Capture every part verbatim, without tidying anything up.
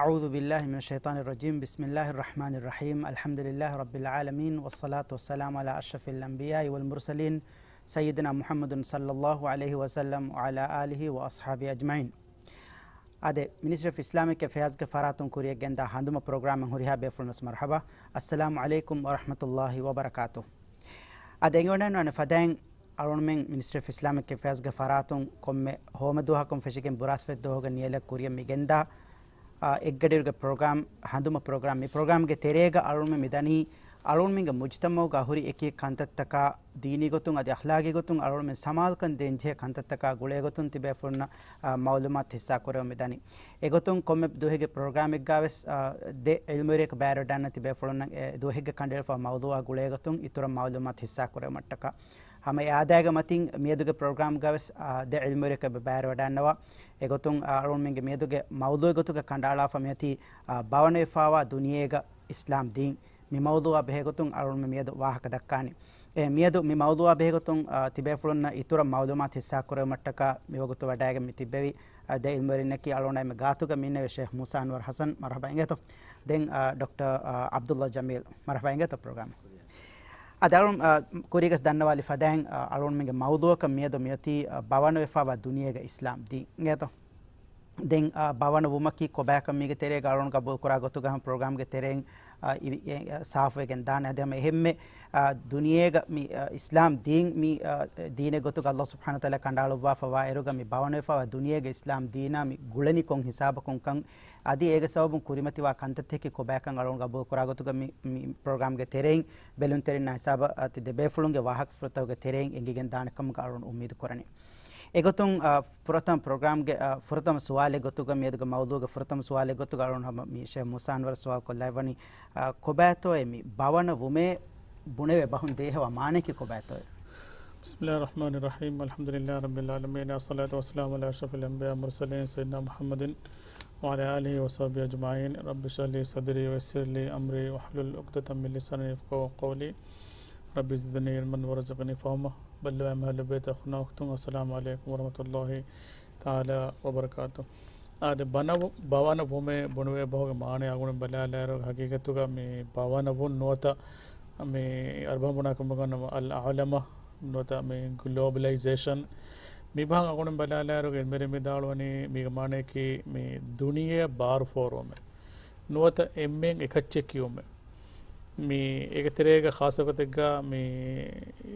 أعوذ بالله من الشيطان الرجيم. بسم الله الرحمن الرحيم. الحمد لله رب العالمين، والصلاة والسلام على أشرف الأنبياء والمرسلين، سيدنا محمد صلى الله عليه وسلم وعلى آله وأصحابه أجمعين. އާދެ، މިނިސްޓްރީ އޮފް އިސްލާމިކް އެފެއާޒްގެ ފަރާތުން ކުރިއަށް ގެންދާ ހަނދުމަ ޕްރޮގްރާމަށް ހުރިހާ ބޭފުޅުން ވެސް މަރުޙަބާ. އައްސަލާމު ޢަލައިކުމް ވަރަޙްމަތުﷲި ވަބަރަކާތު. އާދެ، އެނގިވަޑައިގަންނަވާނެ ފަދައިން އަޅުގަނޑުމެން މިނިސްޓްރީ އޮފް އިސްލާމިކް އެފެއާޒްގެ ފަރާތުން ކޮންމެ ހޯމަ ދުވަހަކުން ފެށިގެން ބުރާސްފަތި ދުވަހުގެ ނިޔަލަށް ކުރިއަށް މި ގެންދާ، އާ، އެއްގަޑިއިރުގެ ޕްރޮގްރާމް، ހަނދުމަ ޕްރޮގްރާމް. މި ޕްރޮގްރާމްގެ ތެރޭގަ އަޅުގަނޑުމެން މިދަނީ، އަޅުގަނޑުމެންގެ މުޖްތަމަޢުގަ ހުރި އެކި ކަންތައްތަކާ ދީނީ ގޮތުން އަދި އަޚްލާގީ ގޮތުން އަޅުގަނޑުމެން ސަމާލުކަން ދޭން ޖެހޭ ކަންތައްތަކާ ގުޅޭ ގޮތުން ތިބޭފުޅުންނަށް، އާ، މަޢުލޫމާތު ހިއްސާ ކުރެވެމުން މިދަނީ. އެގޮތުން ކޮންމެ ދުވަހެއްގެ ޕްރޮގްރާމެއްގަ ވެސް، އާ، ދެ ޢިލްމުވެރިޔަކު ބައިވެރިވެވަޑައިގަންނަ ތިބޭފުޅުންނަށް އެ ދުވަހެއްގެ ކަނޑައެޅިފަ މައުޟޫޢާ ގުޅޭ ގޮތުން އިތުރަށް މަޢުލޫމާތު ހިއްސާ ކުރެވުމަށްޓަކާ. ހަމަ އެ އާދައިގެ މަތިން މިއަދުގެ ޕްރޮގްރާމްގަ ވެސް، އާ، ދެ ޢިލްމުވެރިޔަކު ބައިވެރިވަޑައިގަންނަވާ. އެގޮތުން، އާ، އަޅުގަނޑުމެންގެ މިއަދުގެ މައުޟޫޢުގެ ގޮތުގަ ކަނޑައަޅާފަ މިއޮތީ، އާ، ބަވަނަވެފައިވާ ދުނިޔޭގަ އިސްލާމް ދީން. މި މައުޟޫޢާ ބެހޭގޮތުން އަޅުގަނޑުމެން މިއަދު ވާހަކަ ދައްކާނީ. އެ، މިއަދު މި މައުޟޫޢާ ބެހޭގޮތުން، އާ، ތިބޭފުޅުންނަށް އިތުރަށް މަޢުލޫމާތު ހިއްސާ ކުރެވުމަށްޓަކާ މިވަގުތު ވަޑައިގެން މި ތިއްބެވި، އާ، ދެ ޢިލްމުވެރިންނަކީ އަޅުގަނޑާ އެންމެ ގާތުގަ މި އިންނެވި ޝޭޚް މޫސާ އަންވަރު ޙަސަން، މަރުޙަބާ އިނގޭތޯ. ދެން، އާ، ޑޮކްޓަރ، އާ، ޢަބްދުﷲ ޖަމީލް، މަރުޙަބާ އިނގޭތޯ ޕްރޮގްރާމް. އަދި އަޅުން، އާ، ކުރީގަސް ދަންނަވާލި ފަދައިން، އާ، އަޅުންމެންގެ މައުޟޫޢަކަށް މިއަދު މިއޮތީ، އާ، ބަވަނަވެފައިވާ ދުނިޔޭގަ އިސްލާމް ދީން އިނގޭތޯ. ދެން، އާ، ބަވަނަ ވުމަކީ ކޮބާކަން މީގެ ތެރޭގަ އަޅުން ގަބޫލު ކުރާ ގޮތުގަ ހަމަ ޕްރޮގްރާމްގެ ތެރެއިން، އާ، އިވި-، އެ، އާ، ސާފުވެގެން ދާނެ. އަދި ހަމަ އެހެންމެ، އާ، ދުނިޔޭގަ މި، އާ، އިސްލާމް ދީން މި، އާ، ދީނެއް ގޮތުގަ ﷲ ސުބްޙާނަހޫ ވަތަޢާލާ ކަނޑައަޅުއްވާފަވާ އިރުގަ މި ބަވަނަވެފައިވާ ދުނިޔޭގަ އިސްލާމް ދީނާ މި ގުޅެނީ ކޮން ހިސާބަކުން ކަން، އަދި އޭގެ ސަބަބުން ކުރިމަތިވާ ކަންތައްތަކީ ކޮބާކަން އަޅުން ގަބޫލު ކުރާ ގޮތުގަ މި، މި ޕްރޮގްރާމްގެ ތެރެއިން ބެލުންތެރިންނާ ހިސާބަށް އަދި ދެބޭފުޅުންގެ ވާހަކަފުޅުތަކުގެ ތެރެއިން އެނގިގެން ދާނެ ކަމުގަ އަޅުން އުއްމީދު ކުރަނީ. އެގޮތުން، އާ، ފުރަތަމަ ޕްރޮގްރާމްގެ، އާ، ފުރަތަމަ ސުވާލެއް ގޮތުގަ މިއަދުގެ މައުޟޫޢުގެ ފުރަތަމަ ސުވާލެއް ގޮތުގަ އަޅުން ހަމަ މި ޝޭޚް މޫސާ އަންވަރު ސުވާލު ކޮށްލައިފަވަނީ، އާ، ކޮބާތޯއޭ މި ބަވަނަ ވުމޭ ބުނެވޭ ބަހުން ދޭހަވާ މާނަޔަކީ ކޮބާތޯއޭ؟ بسم الله الرحمن الرحيم. الحمد لله رب العالمين. الصلاة والسلام على أشرف الأنبياء والمرسلين سيدنا محمد وعلى آله وصحبه أجمعين. رب اشرح لي صدري ويسر لي أمري واحلل عقدة من لساني يفقهوا قولي. رب زدني علما وارزقني فهما. ބައްލަވާ މާލެ ބޭތަ އަޚުންނާ އުޚްތުން، އައްސަލާމު ޢަލައިކުމް ވަރަޙްމަތުﷲި ތަޢާލާ ވަބަރަކާތު. އާދެ، ބަނަވު-، ބަވަނަ ވުމޭ ބުނެވޭ ބަހުގެ މާނަ އަޅުގަނޑު ބަލާލާއިރު، ހަގީގަތުގަ މި ބަވަނަ ވުން ނުވަތަ މި އަރަބަން ބުނާ ކަމަށް ވަންނަ އަލް ޢައުލަމާ ނުވަތަ މި ގްލޯބަލައިޒޭޝަން މި ބަހަށް އަޅުގަނޑު ބަލާލާއިރު އިލްމުވެރިން ވިދާޅުވަނީ މީގެ މާނަޔަކީ މި ދުނިޔެއަށް ބާރު ފޯރުވުމޭ. ނުވަތަ އެންމެން އެކައްޗެއް ކިޔުމެއް. މި އޭގެ ތެރޭގަ ޚާއްޞަ ގޮތެއްގަ މި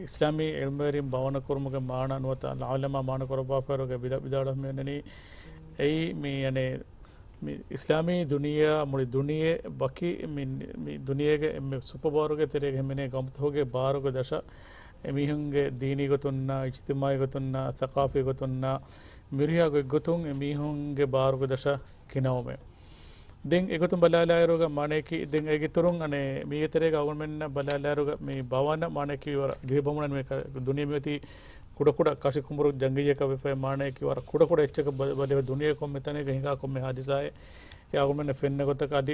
އިސްލާމީ އިލްމުވެރިން ބަވަނަ ކުރުމުގެ މާނަ ނުވަތަ އަލްޢައުލަމާ މާނަ ކުރައްވާފައިރުގަ ވިދާ-، ވިދާޅުވެމި އަންނަނީ އެއީ މި، އަނެއް، މި އިސްލާމީ ދުނިޔެއާ މުޅި ދުނިޔެ ވަކި މި، މި ދުނިޔޭގެ އެންމެ ސުޕަ ބާރުގެ ތެރޭގަ ހިމެނޭ ގައުމުތަކުގެ ބާރުގެ ދަށަށް އެމީހުންގެ ދީނީ ގޮތުންނާ، އިޖްތިމާޢީ ގޮތުންނާ، ސަޤާފީ ގޮތުންނާ، މިރިހާ ގޮތްގޮތުން އެމީހުންގެ ބާރުގެ ދަށަށް ގިނަވުމޭ. ދެން އެގޮތުން ބަލާލާއިރުގަ މާނަޔަކީ، ދެން އޭގެ އިތުރުން އަނެއް މީގެ ތެރޭގަ އަޅުގަނޑުމެންނަށް ބަލާލާއިރުގަ މި ބަވަނަ މާނަޔަކީ ވަރަށް ދިހަ ބަމުނަން މި ކަ-، ދުނިޔެ މިއޮތީ ކުޑަކުޑަ ކަށި ކުނބުރު ޖަނގިއްޔަކަށް ވެފައި މާނަޔަކީ ވަރަށް ކުޑަކުޑަ އެއްޗަކަށް ބަ-، ބަލިވެ ދުނިޔެ ކޮންމެ ތަނެއްގަ ހިނގާ ކޮންމެ ހާދިސާއެއް އެ އަޅުގަނޑުމެންނަށް ފެންނަ ގޮތަކަށް އަދި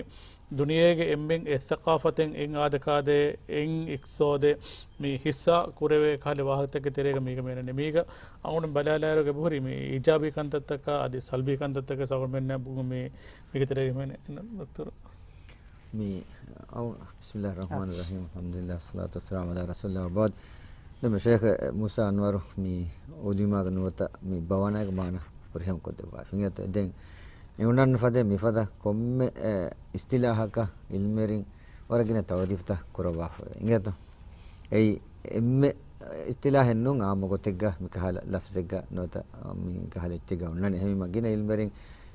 ދުނިޔޭގެ އެންމެން އެއް ސަޤާފަތެއް، އެއް އާދަކާދައެއް، އެއް އިޤްތިޞާދެއް މި ހިއްސާ ކުރެވޭ ކަހަލަ ވާހަކަތަކެއް ތެރޭގަ މީގަ މި އަންނަނީ. މީގަ އަޅުގަނޑު ބަލާލާއިރުގަ އެބަހުރި މި އީޖާބީ ކަންތައްތަކާ އަދި ސަލްބީ ކަންތައްތަކެއް އަޅުގަނޑުމެންނަށް ބުނުމީ މީގެ ތެރޭގަ މި އަންނަނީ ދޮކްތަރު. މި، އައު، بسم الله الرحمن الرحيم. الحمد لله والصلاة والسلام على رسول الله وبعد. ދެން ޝޭޚް މޫސާ އަންވަރު މި އުދިމާގެ ނުވަތަ މި ބަވަނާގެ މާނަ ފުރިހަމަ ކޮށްދެއްވާފި. އިނގޭތަ؟ ދެން އެ އޮންނާން ފަދަ މިފަދަ ކޮންމެ، އެ، އިސްތިލާހަކަށް އިލްމުވެރިން ވަރަށް ގިނަ ތަޢުރީފުތައް ކުރައްވާފަ އިނގޭތަ؟ އެއީ އެންމެ އިސްތިލާހެއް ނޫން، އާއްމު ގޮތެއްގަ މިކަހަލަ ލަފްޒެއްގަ ނުވަތަ މިކަހަލަ އެއްޗެއްގަ އޮންނާނެ. އެހެންވީމަ ގިނަ އިލްމުވެރިން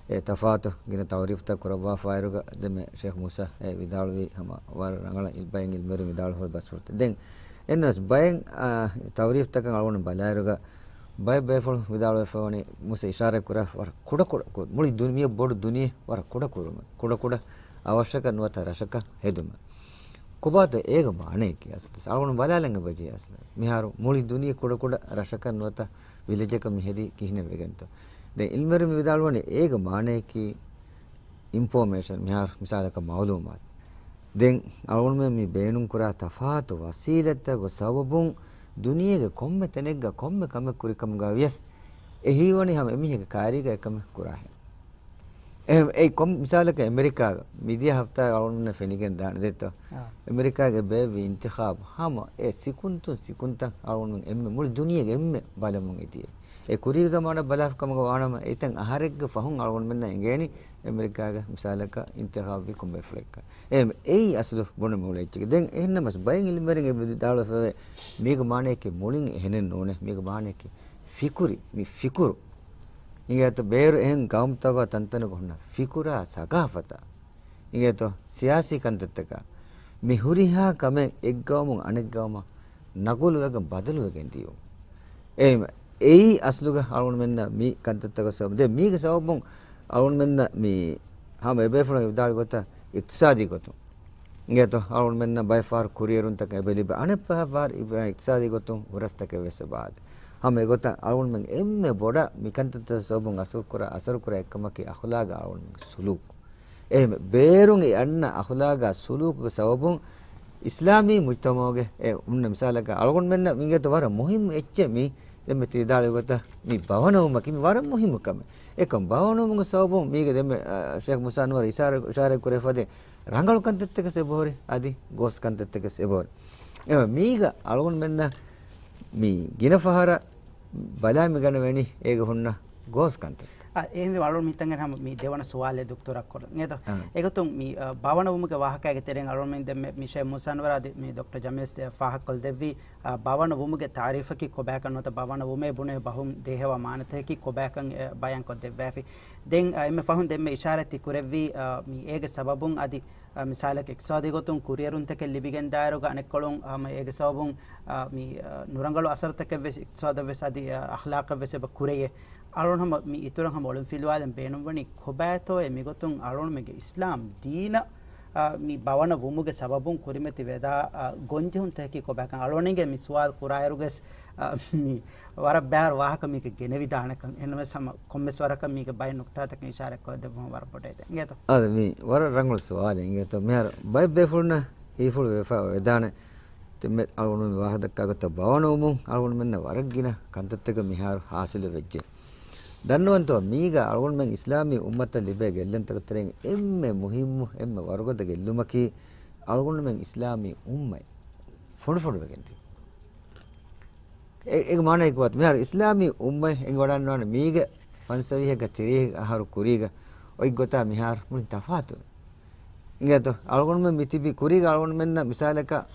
އެ ތަފާތު ގިނަ ތަޢުރީފުތައް ކުރައްވާފައިރުގަ ދެންމެ ޝޭޚް މޫސާ އެ ވިދާޅުވީ ހަމަ ވަރަށް ރަނގަޅަށް އިލް-، ބައެއް އިލްމުވެރިން ވިދާޅުވި ބަސްފުޅުތައް. ދެން އެންނަސް ބައެއް، އާ، ތަޢުރީފުތަކަށް އަޅުގަނޑު ބަލާއިރުގަ ބައެއް ބޭފުޅުން ވިދާޅުވެފަ ވަނީ މޫސާ އިޝާރާތް ކުރާ ވަރަށް ކުޑަކުޑަ ކު-، މުޅި ދުނިޔެ ބޮޑު ދުނިޔެ ވަރަށް ކުޑަކުރުމަށް، ކުޑަކުޑަ އަވަށަކަށް ނުވަތަ ރަށަކަށް ހެދުމަށް. ކޮބާތޯ އޭގެ މާނަޔަކީ އަސްލު؟ އަޅުގަނޑު ބަލާލަން އެބަޖެހޭ އަސްލު. މިހާރު މުޅި ދުނިޔެ ކުޑަކުޑަ ރަށަކަށް ނުވަތަ ވިލެޖަކަށް މި ހެދީ ކިހިނެއް ވެގެންތޯ؟ ދެން އިލްމުވެރިން މި ވިދާޅުވަނީ އޭގެ މާނަޔަކީ އިންފޯމޭޝަން، މިހާރު މިސާލަކަށް މަޢުލޫމާތު. ދެން އަޅުގަނޑުމެން މި ބޭނުންކުރާ ތަފާތު ވަސީލަތްތަކުގެ ސަބަބުން ދުނިޔޭގެ ކޮންމެ ތަނެއްގަ ކޮންމެ ކަމެއް ކުރިކަމުގަ ވިޔަސް އެ ހީވަނީ ހަމަ އެމީހެއްގެ ކާރީގަ އެކަމެއް ކުރާހެން. އެހެން އެއީ ކޮން މިސާލަކަށް އެމެރިކާގަ މިދިޔަ ހަފްތާގަ އަޅުގަނޑުމެންނަށް ފެނިގެން ދާނެ ދެއްތޯ؟ އާ. އެމެރިކާގެ ބޭއްވި އިންތިޚާބު ހަމަ އެ ސިކުންތުން ސިކުންތައް އަޅުގަނޑުމެން އެންމެ މުޅި ދުނިޔޭގެ އެންމެ ބަލަމުން އެދިޔަ. އެ ކުރީގެ ޒަމާނަށް ބަލާފި ކަމުގަ ވާނަމަ އެތަން އަހަރެއްގެ ފަހުން އަޅުގަނޑުމެންނަށް އެނގޭނީ އެމެރިކާގެ މިސާލަކަށް އިންތިޚާބުވި ކޮންމެ ފުޅެއްކަން. އެ، އެއީ އަސްލު ބުނުމު އުޅޭ އެއްޗެކޭ. ދެން އެހެންނަމަސް ބައެއް އިލްމުވެރިން އެ ވިދާޅުވެފައިވޭ މީގެ މާނަޔަކީ މުޅިން އެހެނެއް ނޫނޭ. މީގެ މާނަޔަކީ ފިކުރި، މި ފިކުރު. އިނގޭތޯ ބޭރު އެހެން ގައުމުތަކުގަ ތަންތަނުގަ ހުންނަ ފިކުރާ ސަގާފަތާ. އިނގޭތޯ ސިޔާސީ ކަންތައްތަކާ. މި ހުރިހާ ކަމެއް އެއްގައުމުން އަނެއްގައުމަށް ނަގުލުވެގެން ބަދަލުވެގެން ދިޔުން. އެ، އެއީ އަސްލުގަ އަޅުގަނޑުމެންނަށް މި ކަންތައްތަކަށް ސަބަބު. ދެން މީގެ ސަބަބުން އަޅުގަނޑުމެންނަށް މި ހަމަ އެބޭފުޅުން ވިދާޅު ގޮތަށް އިޤްތިޞާދީ ގޮތުން. އިނގޭތޯ އަޅުގަނޑުމެންނަށް ބައެއް ފަހަރު ކުރިއެރުންތަކެއް އެބަ ލިބޭ. އަނެއް ފަހަރު އިޤްތިޞާދީ ގޮތުން ހުރަސްތަކެއް ވެސް އެބަ އާދޭ. ހަމަ އެގޮތަށް އަޅުގަނޑުމެން އެންމެ ބޮޑަށް މި ކަންތައްތައް ސަބަބުން އަސަރުކުރާ، އަސަރުކުރާ އެއްކަމަކީ އަޚުލާގާ އަޅުގަނޑުމެންގެ ސުލޫކު. އެހެން ބޭރުން އެ އަންނަ އަޚުލާގާ ސުލޫކުގެ ސަބަބުން އިސްލާމީ މުޖްތަމަޢުގެ އެ ހުންނަ މިސާލަކަށް އަޅުގަނޑުމެންނަށް މިނގޭތޯ ވަރަށް މުހިއްމު އެއްޗެއް މީ. ދެންމެ ތި ވިދާޅުވި ގޮތަށް މި ބަވަނަވުމަކީ މި ވަރަށް މުހިއްމު ކަމެއް. އެކަމް ބަވަނަވުމުގެ ސަބަބުން މީގެ ދެންމެ، އަ، ޝޭޚް މޫސާ އަންވަރު އިޝާރަ، އިޝާރަތް ކުރެފަދޭ ރަނގަޅު ކަންތައްތަކެސް އެބަހުރި، އަދި ގޯސް ކަންތައްތަކެސް އެބަހުރި. އެ މީގަ އަޅުގަނޑުމެންނަށް މި ގިނަ ފަހަރަށް ބަލާ މި ގަނެވެނީ އޭގަ ހުންނަ ގޯސް ކަންތައްތައް. އާ، އެހެންވީމަ އަޅުގަނޑު މިތަނގަ ހަމަ މި ދެވަނަ ސުވާލެއް ދޮކްތަރަށް ކޮށްލަން. އެދޯ؟ އާ. އެގޮތުން މި، އަ، ބަވަނަ ވުމުގެ ވާހަކައިގެ ތެރެއިން އަޅުގަނޑުމެން ދެންމެ މި ޝޭޚް މޫސާ އަންވަރު އަދި މި ޑޮކްޓަރ ޖަމޭސް ފާހަގަކޮށްދެއްވީ، އަ، ބަވަނަ ވުމުގެ ތާރީފަކީ ކޮބާކަން ނުވަތަ ބަވަނަ ވުމޭ ބުނެވޭ ބަހުން ދޭހަވާ މާނަތަކަކީ ކޮބާކަން ބަޔާންކޮށްދެއްވާފި. ދެން، އަ، އެންމެ ފަހުން ދެންމެ އިޝާރަތް ތި ކުރެއްވީ، އަ، މި އޭގެ ސަބަބުން އަދި އަ، މިސާލަކަށް އިޤްތިޞާދީ ގޮތުން ކުރިއެރުންތަކެއް ލިބިގެން ދާއިރުގަ އަނެއްކޮޅުން، އަ، ހަމަ އޭގެ ސަބަބުން، އަ، މި، އަ، ނުރަނގަޅު އަސަރުތަކެއް ވެސް އިޤްތިޞާދަށް ވެސް އަދި، އަ، އަޚްލާޤަށް ވެސް އެބަ ކުރެޔޭ. އަޅުގަނޑު ހަމަ މި އިތުރަށް ހަމަ އޮޅުން ފިލުވާލަން ބޭނުންވަނީ ކޮބާތޯއޭ މިގޮތުން އަޅުގަނޑުމެންގެ އިސްލާމް ދީނަށް، އަ، މި ބަވަނަ ވުމުގެ ސަބަބުން ކުރިމަތި ވެދާ، އަ، ގޮންޖެހުންތަކަކީ ކޮބާކަން؟ އަޅުގަނޑުގެ މި ސުވާލު ކުރާއިރުގަސް، އަ، މި ވަރަށް ބައިވަރު ވާހަކަ މީގެ ގެނެވިދާނެކަން. އެހެންނަމަވެސް ހަމަ ކޮންމެސް ވަރަކަށް މީގެ ބައެއް ނުކްތާތަކަށް އިޝާރަތް ކޮށްދެއްވުމަށް ވަރަށް ބޮޑަށް އެދެން. އިނގޭތޯ؟ އާދެ، މީ ވަރަށް ރަނގަޅު ސުވާލެއް. އިނގޭތޯ؟ މިހާރު ބައެއް ބޭފުޅުންނަށް ހީފުޅު ވެފަ ވެދާނެ. ތިމެ އަޅުގަނޑު މި ވާހަކަ ދައްކާ ގޮތަށް ބަވަނަވުމުން އަޅުގަނޑުމެންނަށް ވަރަށް ގިނަ ކަންތައްތަކެއް މިހާރު ހާސިލު ވެއްޖެ. ދަންނަވަންތޯ، މީގަ އަޅުގަނޑުމެން އިސްލާމީ އުއްމަތަށް ލިބޭ ގެއްލުންތަކުގެ ތެރެއިން އެންމެ މުހިއްމު، އެންމެ ވަރުގަދަ ގެއްލުމަކީ އަޅުގަނޑުމެން އިސްލާމީ އުއްމަތް ފުނޑުފުނޑުވެގެން ދިޔުން. އެ، އޭގެ މާނައީ ކޮބާތޯ؟ މިހާރު އިސްލާމީ އުއްމަތް އެނގިވަޑައިގަންނަވާނެ މީގެ ފަންސަވީހެއްގަ ތިރީހެއް އަހަރު ކުރީގަ އޮތް ގޮތާ މިހާރު މުޅިން ތަފާތު. އިނގޭތޯ؟ އަޅުގަނޑުމެން މިތިބި ކުރީގަ އަޅުގަނޑުމެންނަށް މިސާލަކަށް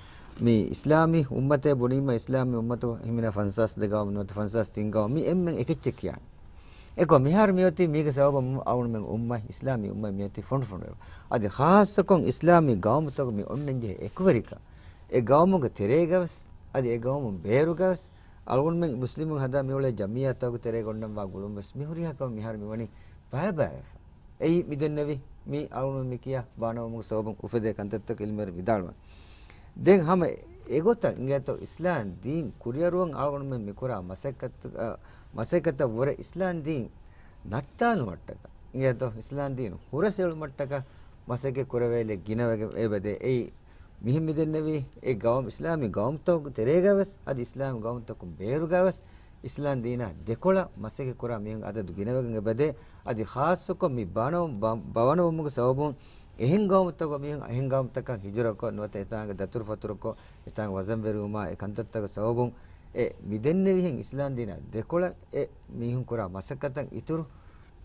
މި އިސްލާމީ އުއްމަތޭ ބުނީމަ، އިސްލާމީ އުއްމަތު ހިމެނޭ ފަންސާސް ދެ ގައުމު ނުވަތަ ފަންސާސް ތިން ގައުމު، މި އެންމެން އެކެއްޗެއް ކިޔާނެ. އެކޮށް މިހާރު މިއޮތީ މީގެ ސަބަބުން އަޅުގަނޑުމެން އުއްމަތް، އިސްލާމީ އުއްމަތް މިއޮތީ ފުނޑުފުނޑުވެ. އަދި ޚާއްޞަކޮށް އިސްލާމީ ގައުމުތަކުގަ މި އޮންނަންޖެހޭ އެކުވެރިކަން އެ ގައުމުގެ ތެރޭގަވެސް، އަދި އެ ގައުމުން ބޭރުގަވެސް، އަޅުގަނޑުމެން މުސްލިމުން ހަދާ މިއުޅޭ ޖަމިއްޔާތަކުގެ ތެރޭގަ އޮންނަންވާ ގުޅުންވެސް މި ހުރިހާ ކަމެއް މިހާރު މިވަނީ ބައިބައިވެފަ. އެއީ މިދެންނެވި މި އަޅުގަނޑު މި ކިޔާ ބަވަނަވުމުގެ ސަބަބުން އުފެދޭ ކަންތައްތަކު އިލްމުވެރިން ވިދާޅުވަން. ދެން ހަމަ އެގޮތަށް އިނގޭތޯ އިސްލާމް ދީން ކުރިއަރުވަން އަޅުގަނޑުމެން މިކުރާ މަސައްކަތު، އަ، މަސައްކަތަށްވުރެ އިސްލާމް ދީން ނައްތާލުމަށްޓަކާ އިނގޭތޯ އިސްލާމް ދީން ހުރަސްއެޅުމަށްޓަކާ މަސައްކަތް ކުރެވޭލެއް ގިނަވެގެން އެބަދޭ. އެއީ މިހެން މިދެންނެވީ އެ ގައުމު، އިސްލާމީ ގައުމުތަކުގެ ތެރޭގަވެސް އަދި އިސްލާމީ ގައުމުތަކުން ބޭރުގަވެސް އިސްލާމް ދީނާ ދެކޮޅަށް މަސައްކަތް ކުރާ މީހުން އަދަދު ގިނަވެގެން އެބަދޭ. އަދި ޚާއްޞަކޮށް މި ބަނަ-، ބަ-، ބަވަނަވުމުގެ ސަބަބުން އެހެން ގައުމުތަކުގަ މީހުން އެހެން ގައުމުތަކަށް ހިޖުރަކޮށް ނުވަތަ އެތާނގަ ދަތުރުފަތުރުކޮށް އެތާނގަ ވަޒަންވެރިވުމާ އެ ކަންތައްތަކުގެ ސަބަބުން އެ މިދެންނެވިހެން އިސްލާމް ދީނާ ދެކޮޅަށް އެ މީހުން ކުރާ މަސައްކަތަށް އިތުރު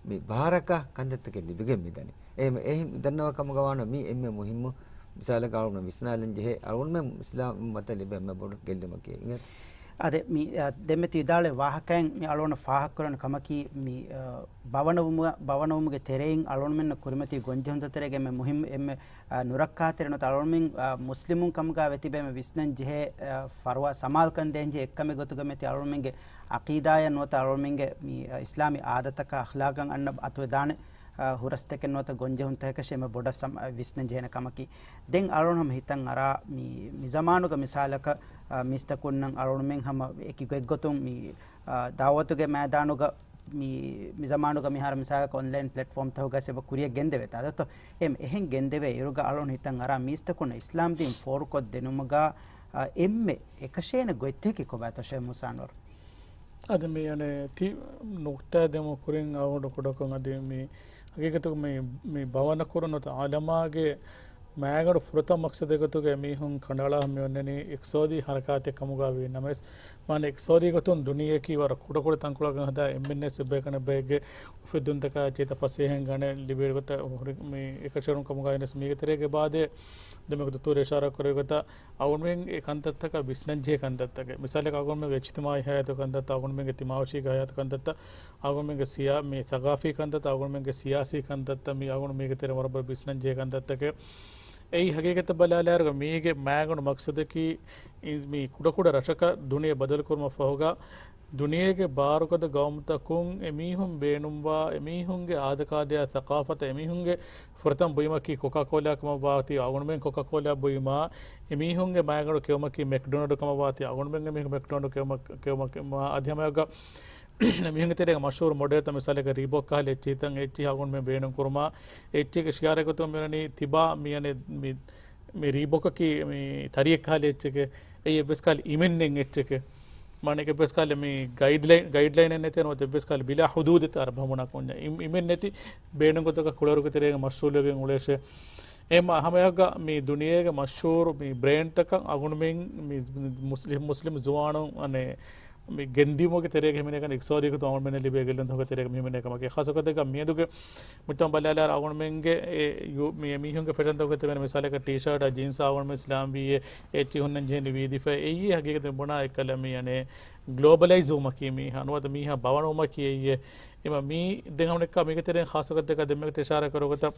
މި ބާރަކާ ކަންތައްތަކެއް ލިބިގެން މިދަނީ. އެހެން، އެހެން ދަންނަވާ ކަމުގަ ވާނަމަ މީ އެންމެ މުހިއްމު މިސާލަކަށް އަޅުގަނޑު ވިސްނާލަން ޖެހޭ އަޅުގަނޑުމެން އިސްލާމް އުއްމަތަށް ލިބޭ އެންމެ ބޮޑު ގެއްލުމަކީ. އިނގޭތޯ؟ އާދެ، މި، އާ، ދެންމެ ތި ވިދާޅުވި ވާހަކައިން މި އަޅުގަނޑަށް ފާހަގަކުރަން ކަމަކީ މި، އާ، ބަވަނަވުމަށް، ބަވަނަވުމުގެ ތެރެއިން އަޅުގަނޑުމެންނަށް ކުރިމަތި ގޮންޖެހުންތައް ތެރޭގަ އެންމެ މުހިއްމު، އެންމެ، އާ، ނުރައްކާތެރި ނުވަތަ އަޅުގަނޑުމެން، އާ، މުސްލިމުން ކަމުގަ ވެތިބެ އެންމެ ވިސްނަން ޖެހޭ، އާ، ފަރުވާ ސަމާލުކަން ދޭން ޖެހޭ އެއްކަމެއް ގޮތުގަ މެތި އަޅުގަނޑުމެންގެ އަޤީދާއަށް ނުވަތަ އަޅުގަނޑުމެންގެ މި، އާ، އިސްލާމީ އާދަތަކަށް އަޚްލާގަށް އަންނަ އަތުވެދާނެ، އާ، ހުރަސްތަކެއް ނުވަތަ ގޮންޖެހުންތަކަކަށް އެންމެ ބޮޑަށް ސަމް-، އާ، ވިސްނަން ޖެހޭނެ ކަމަކީ. ދެން އަޅުގަނޑު ހަމަ ހިތަށް އަރާ މި، މި ޒަމާނުގަ މިސާލަކަށް، އާ، މީސްތަކުންނަށް އަޅުގަނޑުމެން ހަމަ އެކި ގޮތްގޮތުން މި، އާ، ދަޢުވަތުގެ މައިދާނުގަ މި، މި ޒަމާނުގަ މިހާރު މިސާލަކަށް އޮންލައިން ޕްލެޓްފޯމްތަކުގަ އެބަ ކުރިއަށް ގެންދެވޭތާ ދޯ؟ އެހެން ގެންދެވޭ އިރުގަ އަޅުގަނޑު ހިތަށް އަރާ މީސްތަކުންނަށް އިސްލާމް ދީން ފޯރުކޮށްދިނުމުގަ، އާ، އެންމެ އެކަށޭނެ ގޮތްތަކަކީ ކޮބާތޯ ޝޭޚް މޫސާ އަންވަރު؟ އަދި މި އަނެއް ތި ނުކްތާ ދެމުން ކުރިން އަޅުގަނޑު ކުޑަކޮށް އަދި މި ހަގީގަތުގަ މި، މި ބަވަނަ ކުރުނު އާލަމާގެ މާގަނޑު ފުރަތަމަ މަޤްޞަދެއް ގޮތުގައި މީހުން ކަނޑައަޅާ މި އޮންނަނީ އިޤްތިޞާދީ ހަރަކާތެއް ކަމުގަ ވީ ނަމަވެސް، މާނަ އިޤްތިޞާދީ ގޮތުން ދުނިޔެއަކީ ވަރަށް ކުޑަކުޑަ ތަންކޮޅަކަށް ހަދާ އެންމެންނަސް އެއްބަޔަކަށް އަނެއްބައެއްގެ އުފެއްދުންތަކާ އެއްޗެހިތައް ފަސޭހައިން ގަނެ ލިބޭ ގޮތަށް ހުރި މި އެކަށަވަރުން ކަމުގައި ވެސް މީގެ ތެރޭގެ އެބާދޭ ދެންމެ ދުތޫރު އިޝާރާ ކުރެއްވި ގޮތަށް އަޅުގަނޑުމެން އެ ކަންތައްތަކަށް ވިސްނަންޖެހޭ ކަންތައްތަކެއް. މިސާލަކަށް އަޅުގަނޑުމެންގެ އިޖްތިމާޢީ ހަޔާތު ކަންތައްތައް، އަޅުގަނޑުމެންގެ ތިމާވެށީގެ ހަޔާތު ކަންތައްތައް، އަޅުގަނޑުމެންގެ ސިޔާ-، މި ސަގާފީ ކަންތައްތައް، އަޅުގަނޑުމެންގެ ސިޔާސީ ކަންތައްތައް، މި އަޅުގަނޑު މީގެ ތެރެއިން ވަރަށް ބޮޑަށް ވިސްނަންޖެހޭ ކަންތައްތަކެއް. އެއީ ހަގީގަތަށް ބަލާލާއިރުގަ މީގެ މާގަނޑު މަޤްޞަދަކީ އި-، މި ކުޑަކުޑަ ރަށަކަށް ދުނިޔެ ބަދަލުކުރުމަށް ފަހުގަ ދުނިޔޭގެ ބާރުގަދަ ގައުމުތަކުން އެމީހުން ބޭނުންވާ، އެމީހުންގެ އާދަކާދަޔާ ސަޤާފަތަށް އެމީހުންގެ ފުރަތަމަ ބުއިމަކީ ކޮކާކޯލާ ކަމަށްވާތީ އަޅުގަނޑުމެން ކޮކާކޯލާ ބުއިމާ، އެމީހުންގެ މާގަނޑު ކެއުމަކީ މެކްޑޮނަލްޑް ކަމަށްވާތީ އަޅުގަނޑުމެން އެމީހުން މެކްޑޮނަލްޑް ކެއުމަ-، ކެއުމަކީ މާ އަދި ހަމައެއްގަ މީހުންގެ ތެރޭގަ މަޝްހޫރު މޮޑެލްތައް މިސާލަކަށް ރީބޯކް ކަހަލަ އެއްޗިހިތައް އެއްޗިހި އަޅުގަނޑުމެން ބޭނުން ކުރުމާ، އެއްޗެއްގެ ޝިއާރެއް ގޮތުން މިވަނީ ތިބާ މި އަނެއް މި މި ރީބޯކަކީ މި ތަރިއެއް ކަހަލަ އެއްޗެކޭ. އެއީ އެއްވެސް ކަހަލަ އިމެންނެއް އެއްޗެކޭ. މާނަ އެއްވެސް ކަހަލަ މި ގައިޑްލައިން، ގައިޑްލައިނެއް ނެތޭ ނުވަތަ އެއްވެސް ކަހަލަ ބިލާ ޙުދޫދު އަރަބި ހަމަ ބުނާ ކުންޏާ. އިމް-، އިމެން ނެތި ބޭނުން ގޮތަކަށް ކުޅަވަރުގެ ތެރޭގަ މަޝްޣޫލުވެގެން އުޅޭށޭ. އެ މަ-، ހަމައެއާއެކުގަ މި ދުނިޔޭގެ މަޝްހޫރު މި ބްރޭންޑްތަކަށް އަޅުގަނޑުމެން މި މުސްލިމް، މުސްލިމް ޒުވާނުން އަނެއް މި ގެންދިއުމުގެ ތެރޭގަ ހިމެނޭ ކަން އިޤްތިޞާދީ ގޮތުން އަޅުގަނޑުމެންނަށް ލިބޭ ގެއްލުންތަކުގެ ތެރޭގަ މި ހިމެނޭ ކަމަކީ. ޚާއްޞަ ގޮތެއްގަ މިއަދުގެ މުޖްތަމަޢު ބަލާލާއިރު އަޅުގަނޑުމެންގެ އެ ޔޫ-، މި އެމީހުންގެ ފެޝަންތަކުގެ ތެރޭގަ މިސާލަކަށް ޓީޝާޓާ ޖީންސާ އަޅުގަނޑުމެން އިސްލާމްވީއޭ އެއްޗިހި ހުންނަން ޖެހެނީ ވީދިފަ އެއީ ހަގީގަތުން ބުނާ އެއްކަލަ މި އަނެއް ގްލޯބަލައިޒް ވުމަކީ މީހާ ނުވަތަ މީހާ ބަވަނަވުމަކީ އެއީ. އެމަ މީ ދެން ހަމަ ނިކާ މީގެ ތެރެއިން ޚާއްޞަ ގޮތެއްގަ ދެންމެ އިޝާރާ ކުރި ގޮތަށް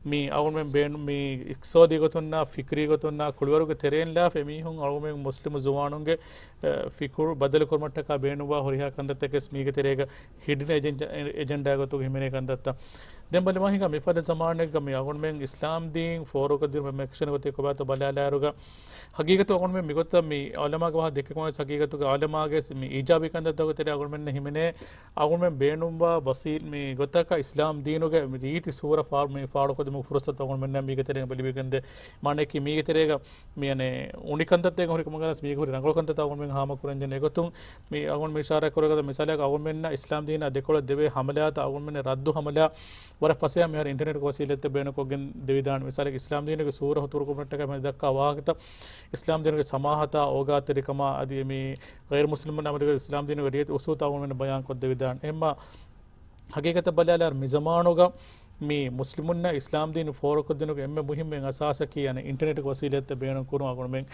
މި އަޅުގަނޑުމެން ބޭނު-، މި އިޤްތިޞާދީ ގޮތުންނާ، ފިކްރީ ގޮތުންނާ، ކުޅިވަރުގެ ތެރެއިން ލާފަ އެމީހުން އަޅުގަނޑުމެން މުސްލިމު ޒުވާނުންގެ، އެ، ފިކުރު ބަދަލުކުރުމަށްޓަކާ ބޭނުންވާ ހުރިހާ ކަންތައްތަކެސް މީގެ ތެރޭގަ ހިޑިން އެޖެންޑާ، އެޖެންޑާ ގޮތުގަ ހިމެނޭ ކަންތައްތައް. ދެން ބަލި މާހިގަ މިފަދަ ޒަމާނެއްގަ މި އަޅުގަނޑުމެން އިސްލާމް ދީން ފޯރުކޮށްދިނުމަށް މެކްޝަން ގޮތެއް ކޮބާތޯ ބަލާލާއިރުގަ ހަގީގަތު އަޅުގަނޑުމެން މިގޮތަށް މި އުލަމާގެ ވާހަކަ ދެއްކެ ކަމަށް ވެސް ހަގީގަތުގަ އުލަމާގެ ވެސް މި އީޖާބީ ކަންތައްތަކުގެ ތެރޭ އަޅުގަނޑުމެންނަށް ހިމެނޭ އަޅުގަނޑުމެން ބޭނުންވާ ވަސީ-، މި ގޮތަކަށް އިސްލާމް ދީނުގެ މި ރީތި ސޫރަ ފާ-، މި ފާޅުކޮށްދިނުމުގެ ފުރުސަތު އަޅުގަނޑުމެންނަށް މީގެ ތެރޭގަ ލިބިގެންދޭ. މާނައަކީ މީގެ ތެރޭގަ މި އަނެއް އުނި ކަންތައްތަކެއް ހުރި ކަމަށް ވެސް މީގެ ހުރި ރަނގަޅު ކަންތައްތައް އަޅުގަނޑުމެން ހާމަކުރަން ޖެހޭ. އެގޮތުން މި އަޅުގަނޑު މި އިޝާރާތް ކުރެއްވި ގޮތަށް މިސާލަކަށް އަޅުގަނޑުމެންނަށް އިސްލާމް ދީނާ ދެކޮޅަށް ދެވޭ ހަމަލާތައް އަޅުގަނޑުމެންނަށް ރައްދު ހަމަލާ ވަރަށް ފަސޭހަ މިހާރު އިންޓަރނެޓްގެ ވަސީލަތްތައް ބޭނުންކޮށްގެން ދެވިދާނެ. މިސާލަކަށް އިސްލާމް ދީނުގެ ސޫރަ ހުތުރުކުރުމަށްޓަކައި މި ދައްކާ ވާހަކަތައް، އިސްލާމް ދީނުގެ ސަމާހަތާ، އޯގާތެރިކަމާ، އަދި މި ޣައިރު މުސްލިމުން އަމަލުގެ އިސްލާމް ދީނުގެ ރީތި އުސޫލްތައް އަޅުގަނޑުމެންނަށް ބަޔާންކޮށްދެވިދާނެ. އެހެންމާ ހަގީގަތަށް ބަލާލާއިރު މި ޒަމާނުގަ މި މުސްލިމުންނަށް އިސްލާމް ދީން ފޯރުކޮށްދިނުގެ އެންމެ މުހިއްމު އަސާސަކީ އަނެއް އިންޓަރނެޓްގެ ވަސީލަތްތައް ބޭނުން ކުރުން އަޅުގަނޑުމެން.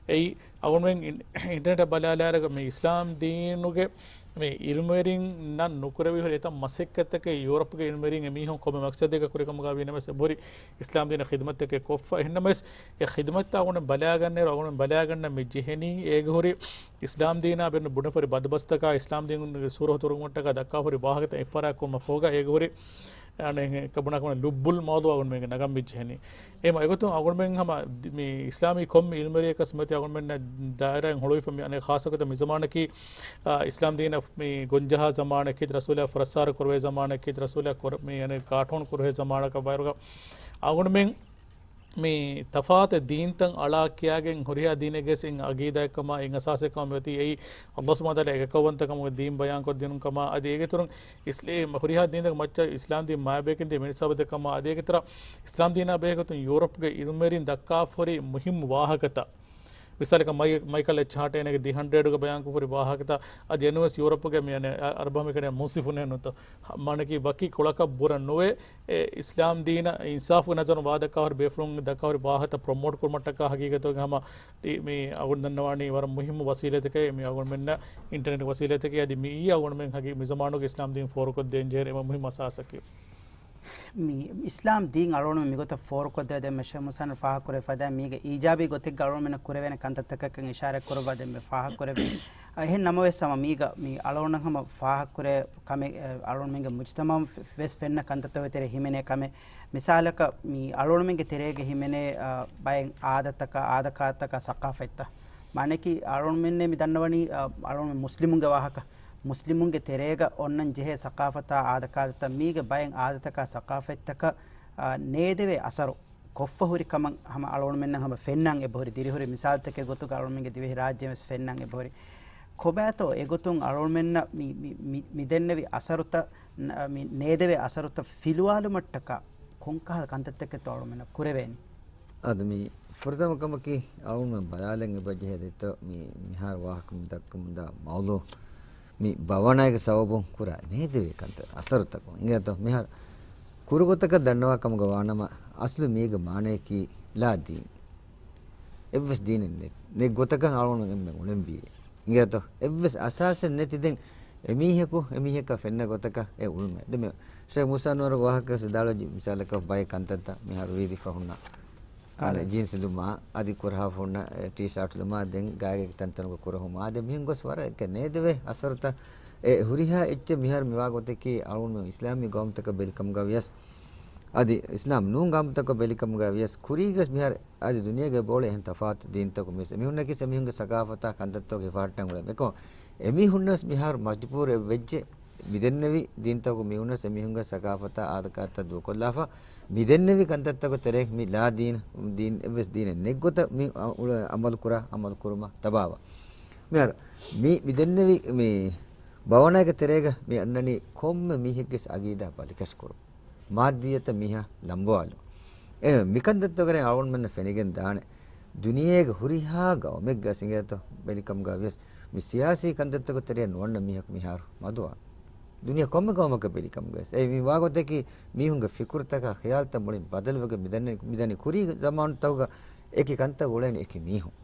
އެއީ އަޅުގަނޑުމެން އިން-، އިންޓަރނެޓަށް ބަލާލާއިރުގަ މި އިސްލާމް ދީނުގެ މި އިލްމުވެރިންނަށް ނުކުރެވި ހުރި އެތައް މަސައްކަތްތަކެއް ޔޫރަޕްގެ އިލްމުވެރިން އެމީހުން ކޮންމެ މަޤްޞަދެއްގަ ކުރި ކަމުގަ ވީނަމަވެސް އެބަހުރި އިސްލާމް ދީނަށް ޚިދުމަތްތަކެއް ކޮށްފަ. އެހެންނަމަވެސް އެ ޚިދުމަތްތައް އަޅުގަނޑުމެން ބަލާގަންނައިރު އަޅުގަނޑުމެން ބަލާގަންނަ މި ޖެހެނީ އޭގެ ހުރި އިސްލާމް ދީނާ ބެންނު ބުނެފަ ހުރި ބަދުބަސްތަކާ، އިސްލާމް ދީނުގެ ސޫރަ ހުތުރުކުމަށްޓަކާ ދައްކާ ހުރި ވާހަކަތައް އެއްފަރާތް ކުރުމަށް ފަހުގަ އޭގެ ހުރި އަނެއް ކަބުނާ ކަމަށް ލުއްބުލް މައުޟޫޢު އަޅުގަނޑުމެންގެ ނަގަން މި ޖެހެނީ. އެހެންމަ އެގޮތުން އަޅުގަނޑުމެން ހަމަ ދި-، މި އިސްލާމީ ކޮންމެ އިލްމުވެރިޔަކަސް މިއޮތީ އަޅުގަނޑުމެންނަށް ދާއިރާއިން ހުޅުވިފަ މި އަނެއް ޚާއްޞަ ގޮތަށް މި ޒަމާނަކީ، އާ، އިސްލާމް ދީނަށް މި ގޮންޖަހާ ޒަމާނެއް ކީ، ރަސޫލާ ފުރައްސާރަ ކުރެވޭ ޒަމާނެއް ކީ، ރަސޫލާ ކުރ-، މި އަނެއް ކާޓޫން ކުރެވޭ ޒަމާނަކަށް ވާއިރުގަ އަޅުގަނޑުމެން މި ތަފާތު ދީންތައް އަޅާ ކިޔާގެން ހުރިހާ ދީނެއްގެ އިން އަގީދާއެއްކަމާ، އިން އަސާސެއްކަމާ މިއޮތީ އެއީ އައްލާހު ސުބްޙާނަހޫ ވަތަޢާލާ އެކަކުވަންތަކަމުގެ ދީން ބަޔާންކޮށްދިނުން ކަމާ، އަދި އޭގެ އިތުރުން އިސްލޭ-، ހުރިހާ ދީނެއްގެ މައްޗަށް އިސްލާމް ދީން މާބޭކިން ދިޔަ މިނިސާބަތެއް ކަމާ، އަދި އޭގެ އިތުރަށް އިސްލާމް ދީނާ ބެހޭގޮތުން ޔޫރަޕްގެ އިލްމުވެރިން ދައްކާފަ ހުރި މުހިއްމު ވާހަކަތައް. މިސާލަކަށް މައި-، މައިކަލް އެޗް ހާޓޭނެގެ ދި ހަންޑްރެޑްގަ ބަޔާންކޮށްފަ ހުރި ވާހަކަތައް، އަދި އެނޫންވެސް ޔޫރަޕުގެ މި އަނެއް އަ-، އަރަބު ހަމައެކަނި މުންސިފުން ނޫންތޯ. މާނައަކީ ވަކި ކުޅަކަށް ބުރަ ނުވެ، އެ އިސްލާމް ދީނަށް އިންސާފުގެ ނަޒަރުން ވާދައްކާ ހުރި ބޭފުޅުން ދައްކާ ހުރި ވާހަކަތައް ޕްރޮމޯޓް ކުރުމަށްޓަކާ ހަގީގަތުގަ ހަމަ މި އަޅުގަނޑު ދަންނަވާނީ ވަރަށް މުހިއްމު ވަސީލަތެކޭ، މި އަޅުގަނޑުމެންނަށް އިންޓަރނެޓް ވަސީލަތެކޭ. އަދި މިއީ އަޅުގަނޑުމެން ހަގީ-، މި ޒަމާނުގެ އިސްލާމް ދީން ފޯރުކޮށްދޭން ޖެހޭ އެންމެ މުހިއްމު އަސާސަކީ. މި އިސްލާމް ދީން އަޅުގަނޑުމެން މިގޮތަށް ފޯރުކޮށްދޭ ދެން މެޝަ މުސަންނިފް ފާހަގަކުރެވިފަދަ މީގެ އީޖާބީ ގޮތެއްގަ އަޅުގަނޑުމެންނަށް ކުރެވޭނެ ކަންތައްތަކަކަށް އިޝާރާތް ކުރައްވާ ދެންމެ ފާހަގަކުރެވި. އެހެން ނަމަވެސް ހަމަ މީގަ މި އަޅުގަނޑަށް ހަމަ ފާހަގަކުރޭ ކަމެއް، އަޅުގަނޑުމެންގެ މުޖްތަމަޢުން ފެ-، ވެސް ފެންނަ ކަންތައްތަކުގެ ތެރޭ ހިމެނޭ ކަމެއް. މިސާލަކަށް މި އަޅުގަނޑުމެންގެ ތެރޭގަ ހިމެނޭ، އާ، ބައެއް އާދަތަކާ، އާދަކާދަތަކާ، ސަޤާފަތްތައް. މާނައަކީ އަޅުގަނޑުމެންނޭ މި ދަންނަވަނީ، އާ، އަޅުގަނޑުމެން މުސްލިމުންގެ ވާހަކަ. މުސްލިމުންގެ ތެރޭގަ އޮންނަން ޖެހޭ ސަޤާފަތާ، އާދަކާދަތައް، މީގެ ބައެއް އާދަތަކާ، ސަޤާފަތްތަކަށް، އާ، ނޭދެވޭ އަސަރު ކޮށްފަ ހުރި ކަމަށް ހަމަ އަޅުގަނޑުމެންނަށް ހަމަ ފެންނަން އެބަހުރި. ދިރިހުރި މިސާލުތަކެއް ގޮތުގަ އަޅުގަނޑުމެންގެ ދިވެހިރާއްޖޭ ވެސް ފެންނަން އެބަހުރި. ކޮބާތޯ އެގޮތުން އަޅުގަނޑުމެންނަށް މި، މި، މި، މި ދެންނެވި އަސަރުތައް، ނ-، މި ނޭދެވޭ އަސަރުތައް ފިލުވާލުމަށްޓަކާ ކޮންކަހަލަ ކަންތައްތަކެއްތޯ އަޅުގަނޑުމެންނަށް ކުރެވޭނީ؟ އަދި މި ފުރަތަމަ ކަމަކީ އަޅުގަނޑުމެން ބަލާލަން އެބަޖެހޭ ދެއްތޯ މި، މިހާރު ވާހަކަ މި ދައްކަމުންދާ މައުޟޫ މި ބަވަނާގެ ސަބަބުން ކުރާ ނޭދެވޭ ކަންތައް އަސަރުތަކުން. އިނގޭތޯ މިހާރު ކުރު ގޮތަކަށް ދަންނަވާ ކަމުގަ ވާނަމަ، އަސްލު މީގެ މާނަޔަކީ ލާ ދީން. އެއްވެސް ދީނެއް ނެތް، ނެތް ގޮތަކަށް އަޅުގަނޑު އެންމެ އުޅެންވީ. އިނގޭތޯ އެއްވެސް އަސާސެއް ނެތި ދެން އެމީހަކު އެމީހަކަށް ފެންނަ ގޮތަކަށް އެ އުޅުމެއް. ދެން މި ޝޭޚް މޫސާ ނޫރުގެ ވާހަކަ ވެސް ވިދާޅުވެއްޖެ، މިސާލަކަށް ބައެއް ކަންތައްތައް މިހާރު ވީދިފަ ހުންނަ އަނެއް ޖީންސް ލުމާ، އަދި ކުރަހާފަ ހުންނަ ޓީޝާޓް ލުމާ، ދެން ގާތްގައި ތަންތަނުގަ ކުރަހުމާ، ދެން މިހެން ގޮސް ވަރަށް އެކަ ނޭދެވޭ އަސަރުތައް އެ ހުރިހާ އެއްޗެއް މިހާރު މިވާ ގޮތަކީ އަޅުގަނޑު އިސްލާމީ ގައުމުތަކަށް ބެލިކަމުގަ ވިޔަސް، އަދި އިސްލާމް ނޫން ގައުމުތަކަށް ބެލިކަމުގަ ވިޔަސް، ކުރީގަސް މިހާރު އަދި ދުނިޔޭގެ ބޯޅަ އެހެން ތަފާތު ދީންތަކު މިސް އެމީހުންނަކީ އެމީހުންގެ ސަގާފަތާ ކަންތައްތަކުގެ ހިފަހައްޓަން އުޅޭ. އެކަމަ އެމީހުންނަސް މިހާރު މަޖުބޫރު ވެއްޖެ މިދެންނެވި ދީންތަކު މީހުންނަސް އެމީހުންގެ ސަގާފަތާ އާދަކާތައް ދޫކޮށްލާފަ، މިދެންނެވި ކަންތައްތަކު ތެރޭ މި ލާ ދީން، ދީން އެއްވެސް ދީނެއް ނެތްގޮތަށް މި އަ-، އުޅެ އަމަލު ކުރާ، އަމަލު ކުރުމަށް ތަބާވާ. މިހާރު މި، މިދެންނެވި މި ބަވަނާގެ ތެރޭގަ މި އަންނަނީ ކޮންމެ މީހެއްގެ އަގީދާ ބަލިކަށި ކުރުން. މާއްދިއްޔަތަށް މީހާ ލަނބުވާލުން. އެ މިކަންތައްތަކުގަ އަޅުގަނޑުމެންނަށް ފެނިގެން ދާނެ. ދުނިޔޭގެ ހުރިހާ ގައުމެއްގަ އިނގޭތޯ ބެލިކަމުގަ ވިޔަސް، މި ސިޔާސީ ކަންތައްތަކު ތެރެއަށް ނުވަންނަ މީހަކު މިހާރު މަދުވާ. ދުނިޔެ ކޮންމެ ގައުމަކަށް ބެލިކަމުގަ ވިޔަސް. އެ މި ވާގޮތަކީ މީހުންގެ ފިކުރުތަކާ ޚިޔާލުތައް މުޅިން ބަދަލުވެގެން މިދަނީ، މިދަނީ ކުރީ ޒަމާނުތަކުގަ އެކި ކަންތައް އުޅޭނީ އެކި މީހުން.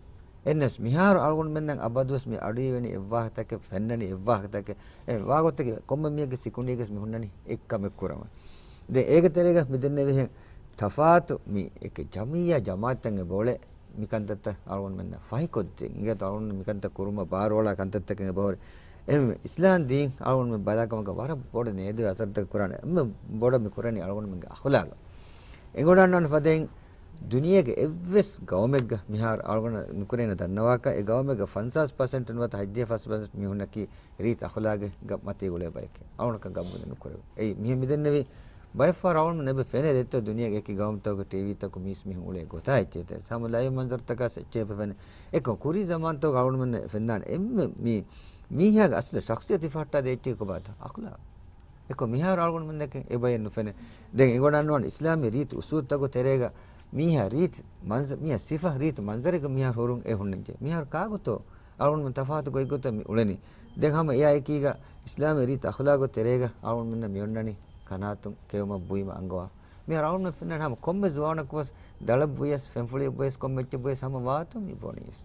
އެހެންނަސް މިހާރު އަޅުގަނޑުމެންނަށް އަބަދުވެސް މި އަޑުއިވެނީ އެއްވާހަކަތަކެއް، ފެންނަނީ އެއްވާހަކަތަކެއް. އެ ވާގޮތަކީ ކޮންމެ މީހެއްގެ ސިކުނޑީގަސް މި ހުންނަނީ އެއްކަމެއް ކުރަމުން. ދެން އޭގެ ތެރޭގަ މިދެންނެވިހެން ތަފާތު މި އެކެ ޖަމިއްޔާ ޖަމާއަތްތައް އެބައުޅޭ މިކަންތައްތައް އަޅުގަނޑުމެންނަށް ފަހިކޮށްދޭން. އިނގޭތޯ އަޅުގަނޑު މިކަންތައް ކުރުމަށް ބާރުއަޅާ ކަންތައްތަކެއް އެބަހުރި. އެހެންވެ އިސްލާމް ދީން އަޅުގަނޑުމެން ބަލާކަމަކަށް ވަރަށް ބޮޑަށް ނޭދެވޭ އަސަރުތަކެއް ކުރާނެ. އެންމެ ބޮޑަށް މި ކުރަނީ އަޅުގަނޑުމެންގެ އަޚުލާގަށް. އެނގިވަޑަންނަވާނެ ފަދައިން ދުނިޔޭގެ އެއްވެސް ގައުމެއްގަ މިހާރު އަޅުގަނޑަށް ނުކުރޭނެ ދަންނަވާކަށް އެ ގައުމެއްގަ ފަންސާސް ޕަސެންޓުން ނުވަތަ ހަތްދިހަ ފަސް ޕަސެންޓް މީހުންނަކީ ރީތި އަޚުލާގެއްގަ މަތީ އުޅޭ ބަޔެކޭ. އަޅުގަނޑަކަށް ގަބޫލެއް ނުކުރެވޭ. އެއީ މިހެން މިދެންނެވި ބައެއްފަހަރު އަޅުގަނޑު ނެބެ ފެނޭ ދެއްތޯ ދުނިޔޭގެ އެކި ގައުމުތަކުގެ ޓީވީތަކު މީސް މީހުން އުޅޭ ގޮތާ އެއްޗެއް ހަމަ ލައިވް މަންޒަރުތަކާ އެއްޗެއް ފެނޭ. އެކަމް ކުރީ ޒަމާންތަކުގަ އަޅުގަނޑުމެން ފެންނާނެ އެންމެ މީ މީހާގެ އަސްލު ޝަޚްސިއްޔަތު ހިފަހައްޓާ ދޭ އެއްޗެއް ކޮބާތޯ؟ އަޚުލާގު. އެކަމް މިހާރު އަޅުގަނޑުމެންނަކަށް އެބަޔެއް ނުފެނޭ. ދެން އެނގިވަޑަންނަވާނެ އިސްލާމީ ރީތި އުސޫލުތަކުގެ ތެރޭގަ މީހާ ރީތި މަންޒަ-، މީހާ ސިފަ ރީތި މަންޒަރެއްގަ މިހާރު ހުރުން އެ ހުންނަންޖެހޭ. މިހާރު ކާގޮތޯ އަޅުގަނޑުމެން ތަފާތު ގޮތްގޮތަށް މި އުޅެނީ. ދެން ހަމަ އެއާއެކީގަ އިސްލާމީ ރީތި އަޚުލާގު ތެރޭގަ އަޅުގަނޑުމެންނަށް މި އޮންނަނީ ކަނާތުން ކެއުމަށް ބުއިމަށް އަންގަވާ. މިހާރު އަޅުގަނޑުމެން ފެންނަނީ ހަމަ ކޮންމެ ޒުވާނަކުވެސް ދަޅަށް ބުއިޔަސް، ފެންފުޅިއަށް ބުއިޔަސް، ކޮންމެ އެއްޗެއް ބުއިޔަސް ހަމަ ވާތުން މި ބޮނީސް.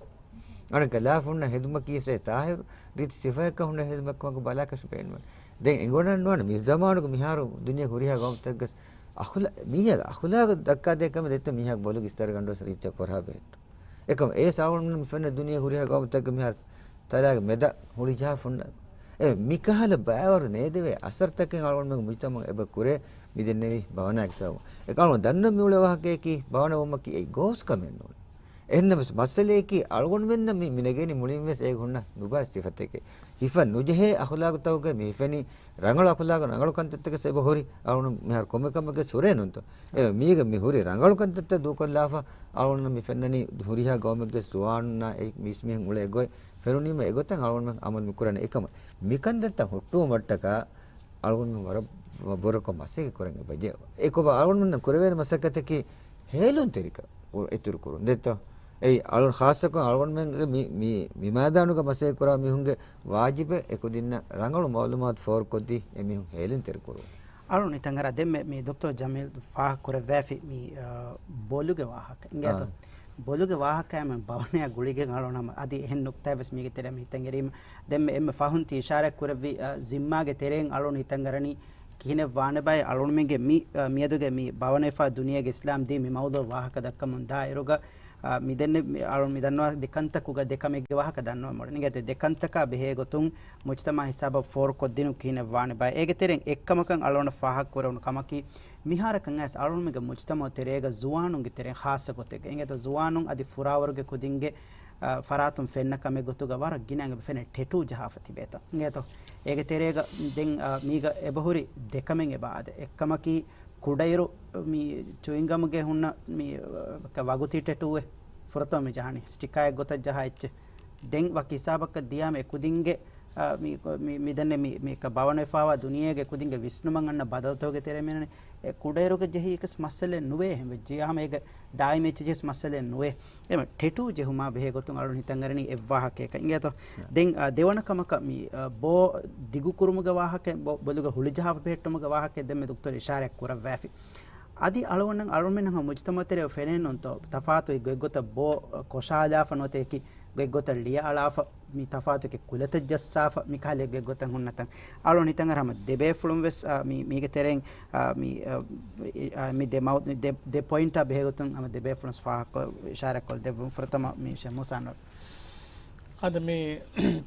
އަނެއްކާ ލާފުންނަ ހެދުމަކީ ސޭ ތާހިރު ރީތި ސިފައަކަށް ހުންނަ ހެދުމެއްކަމަކު ބަލާކަށި ބޭނުމެއް. ދެން އެނގިވަޑަންނަވާނެ މި ޒަމާނުގަ މިހާރު ދުނިޔޭ ހުރިހާ ގައުމުތަކުގަސް އަޚުލާ-، މީހާގެ އަޚުލާގު ދައްކާދޭ ކަމެއް ދެއްތޯ މީހާގެ ބޮލުގެ އިސްތަށިގަނޑުވެސް ރީއްޗަށް ކޮރާ ބެހެއްޓު. އެކަމް އޭސް އަޅުގަނޑުމެން ފެންނަ ދުނިޔޭ ހުރިހާ ގައުމުތަކުގަ މިހާރު ތަލާގެ މެދަށް ހުޅިޖަހާފަ ހުންނަ. އެ މިކަހަލަ ބައިވަރު ނޭދެވޭ އަސަރުތަކެއް އަޅުގަނޑުމެންގެ މުޖްތަމަޢަށް އެބަ ކުރޭ މި ދެންނެވި ބަވަނާގެ ސަބަބުން. އެކަމަކު ދަންނަ މިއުޅޭ ވާހަކަޔަކީ ބަވަނަ ވުމަކީ އެއީ ގޯސް ކަމެއް ނޫން. އެހެންނަމަވެސް މައްސަލަޔަކީ އަޅުގަނޑުމެންނަށް މި، މި ނެގޭނީ މުޅިންވެސް އޭގެ ހުންނަ ނުބައި ސިފަތަކެއް. ހިފަން ނުޖެހޭ އަޚުލާގުތަކުގަ މި ހިފެނީ ރަނގަޅު އަޚުލާގު ރަނގަޅު ކަންތައްތަކެއް އެބަ ހުރި އަޅުގަނޑު މިހާރު ކޮންމެ ކަމެއްގެ ސުރޭ ނޫންތޯ. އެ މީގެ މި ހުރި ރަނގަޅު ކަންތައްތައް ދޫކޮށްލާފަ އަޅުގަނޑު މި ފެންނަނީ ހުރިހާ ގައުމެއްގެ ޒުވާނުންނާ އެ މީސްމީހުން އުޅޭ ގޮތް ފެނުނީމަ އެގޮތަށް އަޅުގަނޑުމެން އަމަލު މި ކުރަނީ. އެކަމަ މިކަންތައްތައް ހުއްޓުވުމަށްޓަކާ އަޅުގަނޑުމެން ވަރަށް ބުރަކޮށް މަސައްކަތް ކުރަން އެބަޖެހޭ. އެކޮބާ އަޅުގަނޑުމެން ކުރެވޭނެ މަސައްކަތަކީ ހޭލުންތެރިކަން އިތުރު ކުރުން. ދެއްތޯ؟ އެއީ އަޅު ޚާއްޞަކޮށް އަޅުގަނޑުމެންގެ މި، މި، މި މައިދާނުގަ މަސައްކަތް ކުރާ މީހުންގެ ވާޖިބެއް އެކުދިންނަށް ރަނގަޅު މައުލޫމާތު ފޯރުކޮށްދީ އެމީހުން ހޭލުންތެރި ކުރުން. އަޅުން ހިތަށް އަރާ ދެންމެ މި ދޮކްޓަރ ޖަމީލް ފާހަގަ ކުރެއްވާފި މި، އަ، ބޮލުގެ ވާހަކަ. އިނގޭތޯ؟ އާ. ބޮލުގެ ވާހަކައާމެ ބަވަނަޔާ ގުޅިގެން އަޅުން ހަމަ އަދި އެހެން ނުކްތާއެއް ވެސް މީގެ ތެރެއަށް މި ހިތަށް އެރީމަ. ދެންމެ އެންމެ ފަހުން ތި އިޝާރާތް ކުރެއްވި، އަ، ޒިންމާގެ ތެރެއިން އަޅުން ހިތަށް އަރަނީ ކިހިނެއް ވާނެބާއޭ އަޅުންމެންގެ މި، އަ، މިއަދުގެ މި ބަވަނަވެފާ ދުނިޔޭގެ އިސްލާމް ދީން މި މައުޟޫޢަށް ވާހަކަ ދައްކަމުން ދާ އިރުގަ، އަ، މި ދެންނެ މި އަޅުން މި ދަންނަވާ ދެ ކަންތަކުގަ ދެ ކަމެއްގެ ވާހަކަ ދަންނަވަމުން. އިނގޭތޯ ދެ ކަންތަކާ ބެހޭ ގޮތުން މުޖްތަމަޢު ހިސާބަށް ފޯރުކޮށްދިނުން ކިހިނެއް ވާނެބާ. އޭގެ ތެރެއިން އެއްކަމަކަށް އަޅުގަނޑަށް ފާހަގަ ކުރެވުނު ކަމަކީ، މިހާރަކަށް އައިސް އަޅުގަނޑުމެންގެ މުޖްތަމަޢު ތެރޭގަ ޒުވާނުންގެ ތެރެއިން ޚާއްޞަ ގޮތެއްގަ، އިނގޭތޯ ޒުވާނުން އަދި ފުރާވަރުގެ ކުދިންގެ، އަ، ފަރާތުން ފެންނަ ކަމެއް ގޮތުގަ ވަރަށް ގިނަ އެބަ ފެނޭ ޓެޓޫ ޖަހާފަ ތިބޭތަ. އިނގޭތޯ؟ އޭގެ ތެރޭގަ ދެން، އަ، މީގަ އެބަހުރި ދެކަމެއް އެބަ އާދޭ. އެއްކަމަކީ ކުޑައިރު މި ޗުއިންގަމުގެ ހުންނަ މި، އަ، ވަގުތީ ޓެޓޫއެއް ފުރަތަމަ މި ޖަހަނީ ސްޓިކާއެއް ގޮތަށް ޖަހާ އެއްޗެއް. ދެން ވަކި ހިސާބަކަށް ދިޔާމަ އެ ކުދިންގެ، އާ، މި، މި، މި ދެންނެ މި، މި ބަވަނަވެފާވާ ދުނިޔޭގެ ކުދިންގެ ވިސްނުމަށް އަންނަ ބަދަލުތަކުގެ ތެރޭ މިއަންނަނީ. އެ ކުޑައިރުގެ ޖެހި އެކަސް މައްސަލައެއް ނުވޭ އެހެން ވެއްޖެ. ހަމަ އޭގެ ދާއިމް އެއްޗެއް ޖެހި މައްސަލައެއް ނުވޭ. އެމަ ޓެޓޫ ޖެހުމާ ބެހޭ ގޮތުން އަޅުން ހިތަށް އަރަނީ އެއްވާހަކައަކަށް އިނގޭތޯ. ދެން، އާ، ދެވަނަ ކަމަކަށް މި، އާ، ބޯ ދިގުކުރުމުގެ ވާހަކަ، ބޮ-، ބޮލުގަ ހުޅިޖަހާފަ ބެހެއްޓުމުގެ ވާހަކަ ދެންމެ ދޮކްތަރު އިޝާރާތް ކުރައްވާފި. އަދި އަޅުގަނޑަށް، އަޅުމެން ހަމަ މުޖްތަމައު ތެރެއަށް ފެނޭނުންތޯ، ތަފާތު އެއް ގޮތްގޮތަށް ބޯ ކޮށާލާފަ ނުވަތަ އެކި ގޮތްގޮތަށް ލިޔައަޅާފަ، މި ތަފާތު އެކި ކުލަތައް ޖައްސާފަ، މި ކަހަލަ އެއް ގޮތްގޮތަށް ހުންނަތަން. އަޅުގަނޑު ހިތަށް އަރާ ހަމަ ދެބޭފުޅުން ވެސް، އާ، މި، މީގެ ތެރެއިން، އާ، މި، އާ، އެ، އާ، މި ދެ މައު-، ދެ، ދެ ޕޮއިންޓާ ބެހޭގޮތުން ހަމަ ދެބޭފުޅުން ފާހަގަކޮށް، އިޝާރާތްކޮށް ދެއްވުން ފުރަތަމަ މީ ޝޭހް މޫސާ އަންވަރު. އަދި މި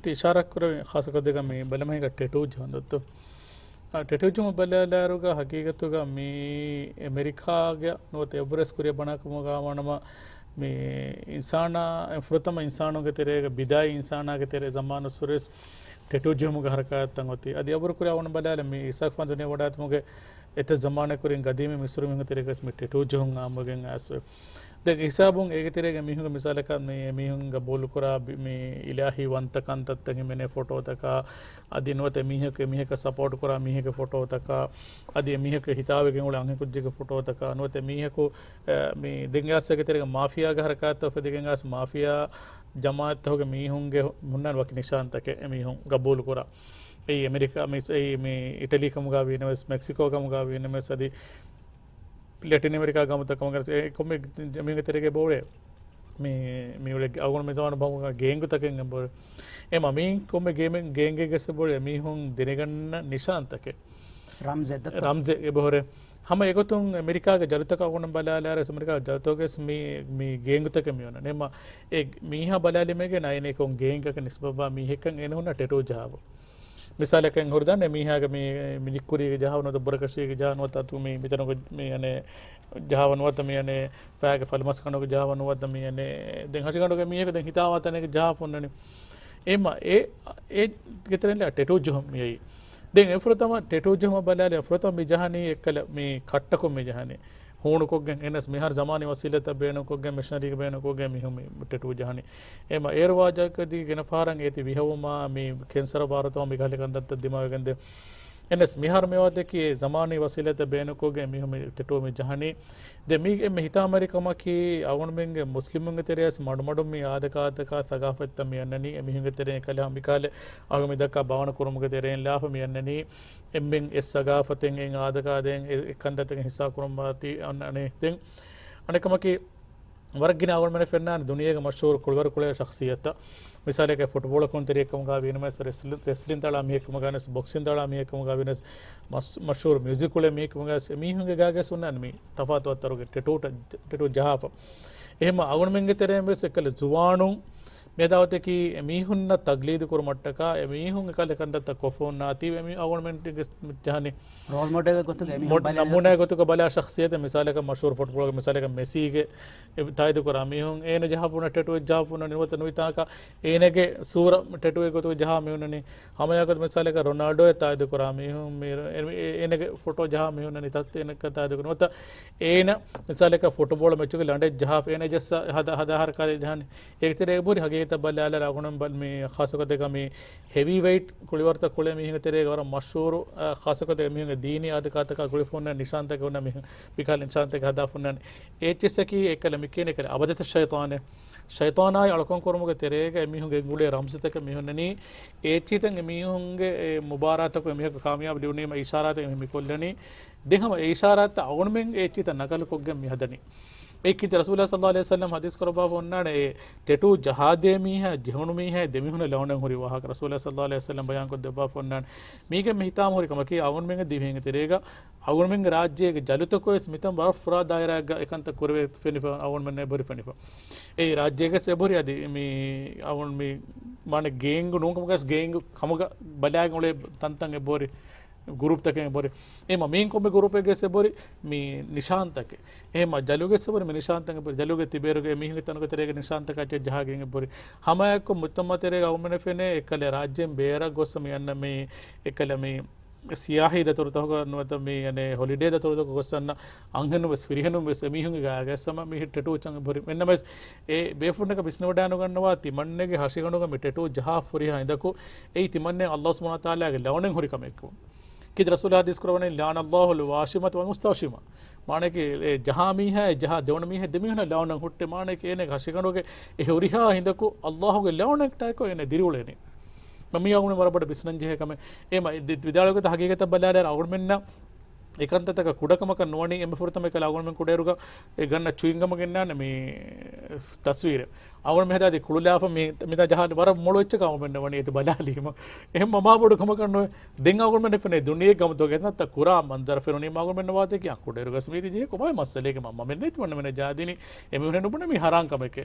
ތި އިޝާރާތް ކުރެވި ޚާއްސަކޮށް ދެން މި ބަލަމަހިގަ ޓެޓޫ ޖެހުން ދޮއްތޯ. އާ، ޓެޓޫ ޖެހުމަށް ބަލާލާއިރުގަ ހަގީގަތުގަ މީ އެމެރިކާގެ ނުވަތަ އެވަރެސް ކުރިއަށް ބަނާކަމުގަ ވާނަމަ، މި އިންސާނާ، ފުރަތަމަ އިންސާނުންގެ ތެރޭގަ ބިދާއީ އިންސާނާގެ ތެރޭ ޒަމާނުއްސުރެސް ޓެޓޫ ޖެހުމުގެ ހަރަކާތްތައް އޮތީ. އަދި އަބުރު ކުރި އަވަން ބަލާލަ މި އިސާކް ފަން ދުނިޔެ ވަޑާތުމުގެ އެތައް ޒަމާނެއް ކުރިން ގަދީމީ މިސްރު މީހުން ތެރޭގަސް މި ޓެޓޫ ޖެހުން އާއްމުގެން އައިސްވެ. ދެން ހިސާބުން އޭގެ ތެރޭގަ މީހުންގެ މިސާލަކަށް މި މީހުން ގަބޫލުކުރާ ބި-، މި އިލާހީ ވަންތަ ކަންތައްތައް ހިމެނޭ ފޮޓޯތަކާ، އަދި ނުވަތަ މީހަކު އެމީހަކަށް ސަޕޯޓް ކުރާ މީހެއްގެ ފޮޓޯތަކާ، އަދި އެމީހަކަށް ހިތާވެގެން އުޅޭ އަންހެންކުއްޖެއްގެ ފޮޓޯތަކާ، ނުވަތަ މީހަކު، އެ، މި ދެން އައިސް އޭގެ ތެރޭގަ މާފިޔާގެ ހަރަކާތްތައް އުފެދިގެން އައިސް މާފިޔާ ޖަމާއަތްތަކުގެ މީހުންގެ ހުންނަން ވަކި ނިޝާންތަކެއް އެމީހުން ގަބޫލުކުރާ. އެއީ އެމެރިކާ މި، އެއީ މި އިޓަލީ ކަމުގަ ވީނަމަވެސް، މެކްސިކޯ ކަމުގަ ވީނަމަވެސް، އަދި ލެޓިން އެމެރިކާ ގަމުތައް ކަމުގަ އެ ކޮންމެ މީހުންގެ ތެރޭގަ އެބައުޅޭ. މި، މި އުޅޭ އަޅުގަނޑު މި ޒަމާނު ބަހުގަ ގޭންގުތަކެއް އެބައުޅޭ. އެމަ މީ ކޮންމެ ގޭމެއް، ގޭންގެއްގެސް އެބައުޅޭ މީހުން ދެނެގަންނަ ނިޝާންތަކެއް. ރަމްޒެއް ދަތޯ؟ ރަމްޒެއް އެބަހުރޭ. ހަމަ އެގޮތުން އެމެރިކާގެ ޖަލުތަކަށް އަޅުގަނޑު ބަލާލާރެސް އެމެރިކާގެ ޖަލުތަކުގެސް މި، މި ގޭންގުތަކެއް މި އޮންނަނީ. އެމަ އެ މީހާ ބަލާލީމޭގެ ނައިނޭ ކޮން ގޭންގަކަށް ނިސްބަތްވާ މީހެއްކަން އޭނަ ހުންނަ ޓެޓޫ ޖަހާފަ. މިސާލަކަށް ހުރިދާނެ މީހާގެ މި، މި ނިއްކުރީގެ ޖަހާ ނުވަތަ ބުރަކަށީގެ ޖަހާ ނުވަތަ އަތު މި މިތަނުގެ މި އަނެ ޖަހާ ނުވަތަ މި އަނެ ފައިގެ ފަލުމަސް ކަނޑުގެ ޖަހާ ނުވަތަ މި އަނެ ދެން ހަށިގަނޑުގެ މީހަކު ދެން ހިތާވާ ތަނެއްގެ ޖަހާފަ ހުންނަނީ. އެމަ އެ، އެ ގެތެރެން ޓެޓޫ ޖަހުން މިއައީ. ދެން އެ ފުރަތަމަ ޓެޓޫ ޖަހުމަށް ބަލާލި ފުރަތަމަ މި ޖަހަނީ އެއްކަލަ މި ކައްޓަކުން މި ޖަހަނީ. ހޫނުކޮށްގެން އެނަސް މިހާރު ޒަމާނީ ވަސީލަތްތައް ބޭނުންކޮށްގެން މެޝިނަރީގެ ބޭނުންކޮށްގެން މިހުން މި ޓެޓޫ ޖަހަނީ. އެމަ އޭރު ވާޖަކަދީ ގިނަ ފަހަރަށް އޭތި ވިހަވުމާ މި ކެންސަރ ބާރުތައް މި ކަހަލަ ކަންތައްތައް ދިމާވެގެންދޭ. އެނަސް މިހާރު މިވާދެކި ޒަމާނީ ވަސީލަތްތައް ބޭނުންކޮށްގެން މިހުން މި ޓެޓޫ މި ޖަހަނީ. ދެ މީ އެންމެ ހިތާމަވެރި ކަމަކީ އަޅުގަނޑުމެންގެ މުސްލިމުންގެ ތެރެއަސް މަޑުމަޑުން މި އާދަކާދަކާ ސަގާފަތްތައް މި އަންނަނީ. އެމީހުންގެ ތެރެއިން ކަލެ ހަމިކާލެ އަޅުގަނޑު މި ދައްކާ ބާވަނަ ކުރުމުގެ ތެރެއިން ލާފަ މި އަންނަނީ. އެންމެން އެ ސަގާފަތެއް އެ އާދަކާދައިން އެ ކަންތައްތަކެއް ހިއްސާ ކުރަމާތީ އަންނަނީ. ދެން އަނެއް ކަމަކީ ވަރަށް ގިނަ އަޅުގަނޑުމެން ފެންނާނެ ދުނިޔޭގެ މަޝްހޫރު ކުޅިވަރު ކުޅޭ ޝަޚްޞިއްޔަތުތައް. މިސާލަކަށް ފުޓްބޯޅަ ކުޅުންތެރިއެއްކަމުގަ ވީނަމަވެސް، ރެސްލިން، ރެސްލިން ދަޅާ މީހެއްކަމުގަ ވީނަމަވެސް، ބޮކްސިން ދަޅާ މީހެއްކަމުގަ ވީނަމަވެސް، މަޝް-، މަޝްހޫރު މިއުޒިކް ކުޅޭ މީހެއްކަމުގަ ވެސް، އެމީހުންގެ ގާގަސް ހުންނާނެ މި ތަފާތު އަތްތަރުގެ ޓެޓޫ ޓެ-، ޓެޓޫ ޖަހާފަ. އެހެންމަ އަޅުގަނޑުމެންގެ ތެރެއިން ވެސް އެކަލަ ޒުވާނުން މި އަދާވަތަކީ އެމީހުންނަށް ތަގްލީދު ކުރުމަށްޓަކާ، އެމީހުން އެކަލަ ކަންތައްތައް ކޮށްފަ ހުންނާތީ، އެމީ އަޅުގަނޑުމެންގެ ޖަހަނީ ރޯލް މޮޑެލް ގޮތުގަ އެމީހުން މޮ-، ބަލާ ނަމޫނާ ގޮތުގަ ބަލާ ޝަޚްޞިއްޔަތެއް، މިސާލަކަށް މަޝްހޫރު ފުޓްބޯޅަ، މިސާލަކަށް މެސީގެ އެ ތާއީދު ކުރާ މީހުން އޭނަ ޖަހާފަ ހުންނަ ޓެޓޫ އެއް ޖަހާފަ ހުންނަ ނުވަތަ ނުވިތާކަށް އޭނަގެ ސޫރަ ޓެޓޫ އެއް ގޮތުގަ ޖަހާ މި ހުންނަނީ. ހަމައެއާ ގޮތަށް މިސާލަކަށް ރޮނާލްޑޯ އެ ތާއީދު ކުރާ މީހުން މި އޭ-، އޭނަގެ ފޮޓޯ ޖަހާ މި ހުންނަނީ ތަސް އޭނަ ތާއީދު ކުރާ. ނުވަތަ އޭނަ މިސާލަކަށް ފުޓްބޯޅަ މެޗުގެ ލަނޑެއް ޖަހާފަ އޭނަ ޖައްސާ ހަދާ، ހަދާ ހަރަކާތެއް ޖަހާނީ. އޭގެ ތެރޭ އެބަހުރި ހަގީގަތަށް ބަލާލާ އަޅުގަނޑު ބަލް މި ޚާއްޞަކޮށް ދެން މި ހެވީ ވެއިޓް ކުޅިވަރުތައް ކުޅޭ މީހުންގެ ތެރޭގަ ވަރަށް މަޝްހޫރު، އަ، ޚާއްޞަކޮށް ދެން މީހުންގެ ދީނީ އާދަކާދަކާ ކުޅިފަ ހުންނަ ނިޝާންތަކެއް ހުންނަ މީހުން މިކަހަލަ ނިޝާންތަކެއް ހަދާފަ ހުންނާނެ. އެއްޗިއްސަކީ އެކަލަ މި ކިޔަނީ އެކަލަ އަބަދަތައް ޝައިޠާނެއް. ޝައިޠާނާއި އަޅުކަން ކުރުމުގެ ތެރޭގަ އެމީހުންގެ އެނގުޅޭ ރަމްޒުތަކެއް މި ހުންނަނީ. އެ އެއްޗިތައް އެމީހުންގެ އެ މުބާރާތަކު އެމީހަކު ކާމިޔާބު ލިބުނީމަ އިޝާރާތެއް މި ކޮށްލަނީ. ދެން ހަމަ އެ އިޝާރާތްތައް އަޅުގަނޑުމެން އެ އެއްޗިތައް ނަގަލު ކޮށްގެން މި ހަދަނީ. އެއްކިންތި ރަސޫލާ ޞައްލައްލާހު ޢަލައިހި ވަސައްލަމް ޙަދީޘް ކުރައްވާފަ އޮންނާނެ، އެ ޓެޓޫ ޖަހާދޭ މީހާ، ޖެހުނު މީހާ، ދެމީހުންނަށް ލަޢުނަތް ހުރި ވާހަކަ ރަސޫލާ ޞައްލައްލާހު ޢަލައިހި ވަސައްލަމް ބަޔާންކޮށް ދެއްވާފަ އޮންނާނެ. މީގެ މި ހިތާމަ ހުރި ކަމަކީ، އަޅުގަނޑުމެންގެ ދިވެހިންގެ ތެރޭގަ، އަޅުގަނޑުމެންގެ ރާއްޖޭގެ ޖަލުތަކު ވެސް މިތަން ވަރަށް ފުރާ ދާއިރާއެއްގަ އެކަންތައް ކުރެވޭ ފެނިފަ، އަޅުގަނޑުމެންނަށް އެބަހުރި ފެނިފަ. އެ ރާއްޖޭގަސް އެބަހުރި އަދި މި، އަޅުގަނޑު މި، މާނަ ގޭންގު ނޫންކަމުގަސް ގޭންގު ކަމުގަ ބަލާގެން އުޅޭ ތަންތަން އެބަހުރި. ގުރޫޕްތަކެއް އެބަހުރި. އެހެންމަ މީން ކޮންމެ ގުރޫޕެއްގެސް އެބަހުރި މި ނިޝާންތަކެއް. އެހެންމަ ޖަލުގެސް އެބަހުރި މި ނިޝާންތަކެއް އެބަހުރި. ޖަލުގެ ތިބޭރުގެ އެމީހުންގެ ތަނުގެ ތެރޭގެ ނިޝާންތަކާ ޖަހާގެން އެބަހުރި. ހަމައެއާއެކު މުޖްތަމަޢު ތެރޭގަ އަޅުގަނޑުމެންނަށް ފެނޭ އެކަލަ ރާއްޖޭން ބޭރަށް ގޮސް މި އަންނަ މި އެކަލަ މި ސިޔާހީ ދަތުރުތަކުގަ ނުވަތަ މި އަނެއް ހޮލިޑޭ ދަތުރުތަކުގަ ގޮއްސަންނަ އަންހެނުން ވެސް ފިރިހެނުން ވެސް އެމީހުންގެ ގާގައިސް ހަމަ މި ޓެޓޫ އެއްޗަށް އެބަހުރި. އެންނަމަވެސް އެ ބޭފުޅުންނަކަށް ވިސްނަވަޑައިނުގަންނަވާ ތިމަންނެގެ ހަށިގަނޑުގަ މި ޓެޓޫ ޖަހާ ހުރިހާ ހިނދަކު އެއީ ތިމަންނެ ﷲ ސުބްޙާނަހޫ ވަތަޢާލާގެ ލަޢުނަތް ހުރި ކަމެއްކު. ކީރިތި ރަސޫލާ ޙަދީޘް ކުރައްވަނީ، "لعن الله الواشمة والمستوشمة." މާނައަކީ، އެ ޖަހާ މީހާ، އެ ޖަހާ ދެވަނަ މީހާ، ދެމީހުންނަށް ލަޢުނަތް ހުއްޓޭ. މާނައަކީ، އޭނަގެ ހަށިގަނޑުގެ އެ ހުރިހާ ހިނދަކު ﷲ ގެ ލަޢުނަތަކާއެކު އޭނަ ދިރިއުޅޭނީ. މަ މީ އަޅުގަނޑު ވަރަށް ބޮޑަށް ވިސްނަން ޖެހޭ ކަމެއް. އޭ މަ، ދި-، ވިދާޅުވި ގޮތަށް ހަގީގަތަށް ބަލާލާއިރު އަޅުގަނޑުމެންނަށް އެ ކަންތައްތަކަށް ކުޑަކަމަކަށް ނުވަނީ. އެންމެ ފުރަތަމަ އެކަލަ އަޅުގަނޑުމެން ކުޑައިރުގަ އެ ގަންނަ ޗުއިންގަމަށް ގެންނާނެ މި ތަސްވީރެއް. އަޅުގަނޑު މި ހަދާދީ ކުޅުލާފަ މި، މިދާ ޖަހާލި ވަރަށް މޮޅު އެއްޗަކަށް އަޅުގަނޑުމެން ވަނީ އެތި ބަލާލީމަ. އެހެން މަ މާ ބޮޑު ކަމަކަށް ނުވޭ. ދެން އަޅުގަނޑުމެން ފެނޭ ދުނިޔެ ގަމުތޯގެ ނަތްތަ ކުރާ މަންޒަރަށް ފެނުނީ މަ އަޅުގަނޑުމެން ވާތަކީ އަ ކުޑައިރުގަސް މީތި ޖެހޭ ކޮބާ މައްސަލައެއް މަ މަމެން ނޭތި ވަންނަ މެނެ ޖާދިނީ. އެމީހުން ނުބުނެ މީ ހަރާން ކަމެކޭ.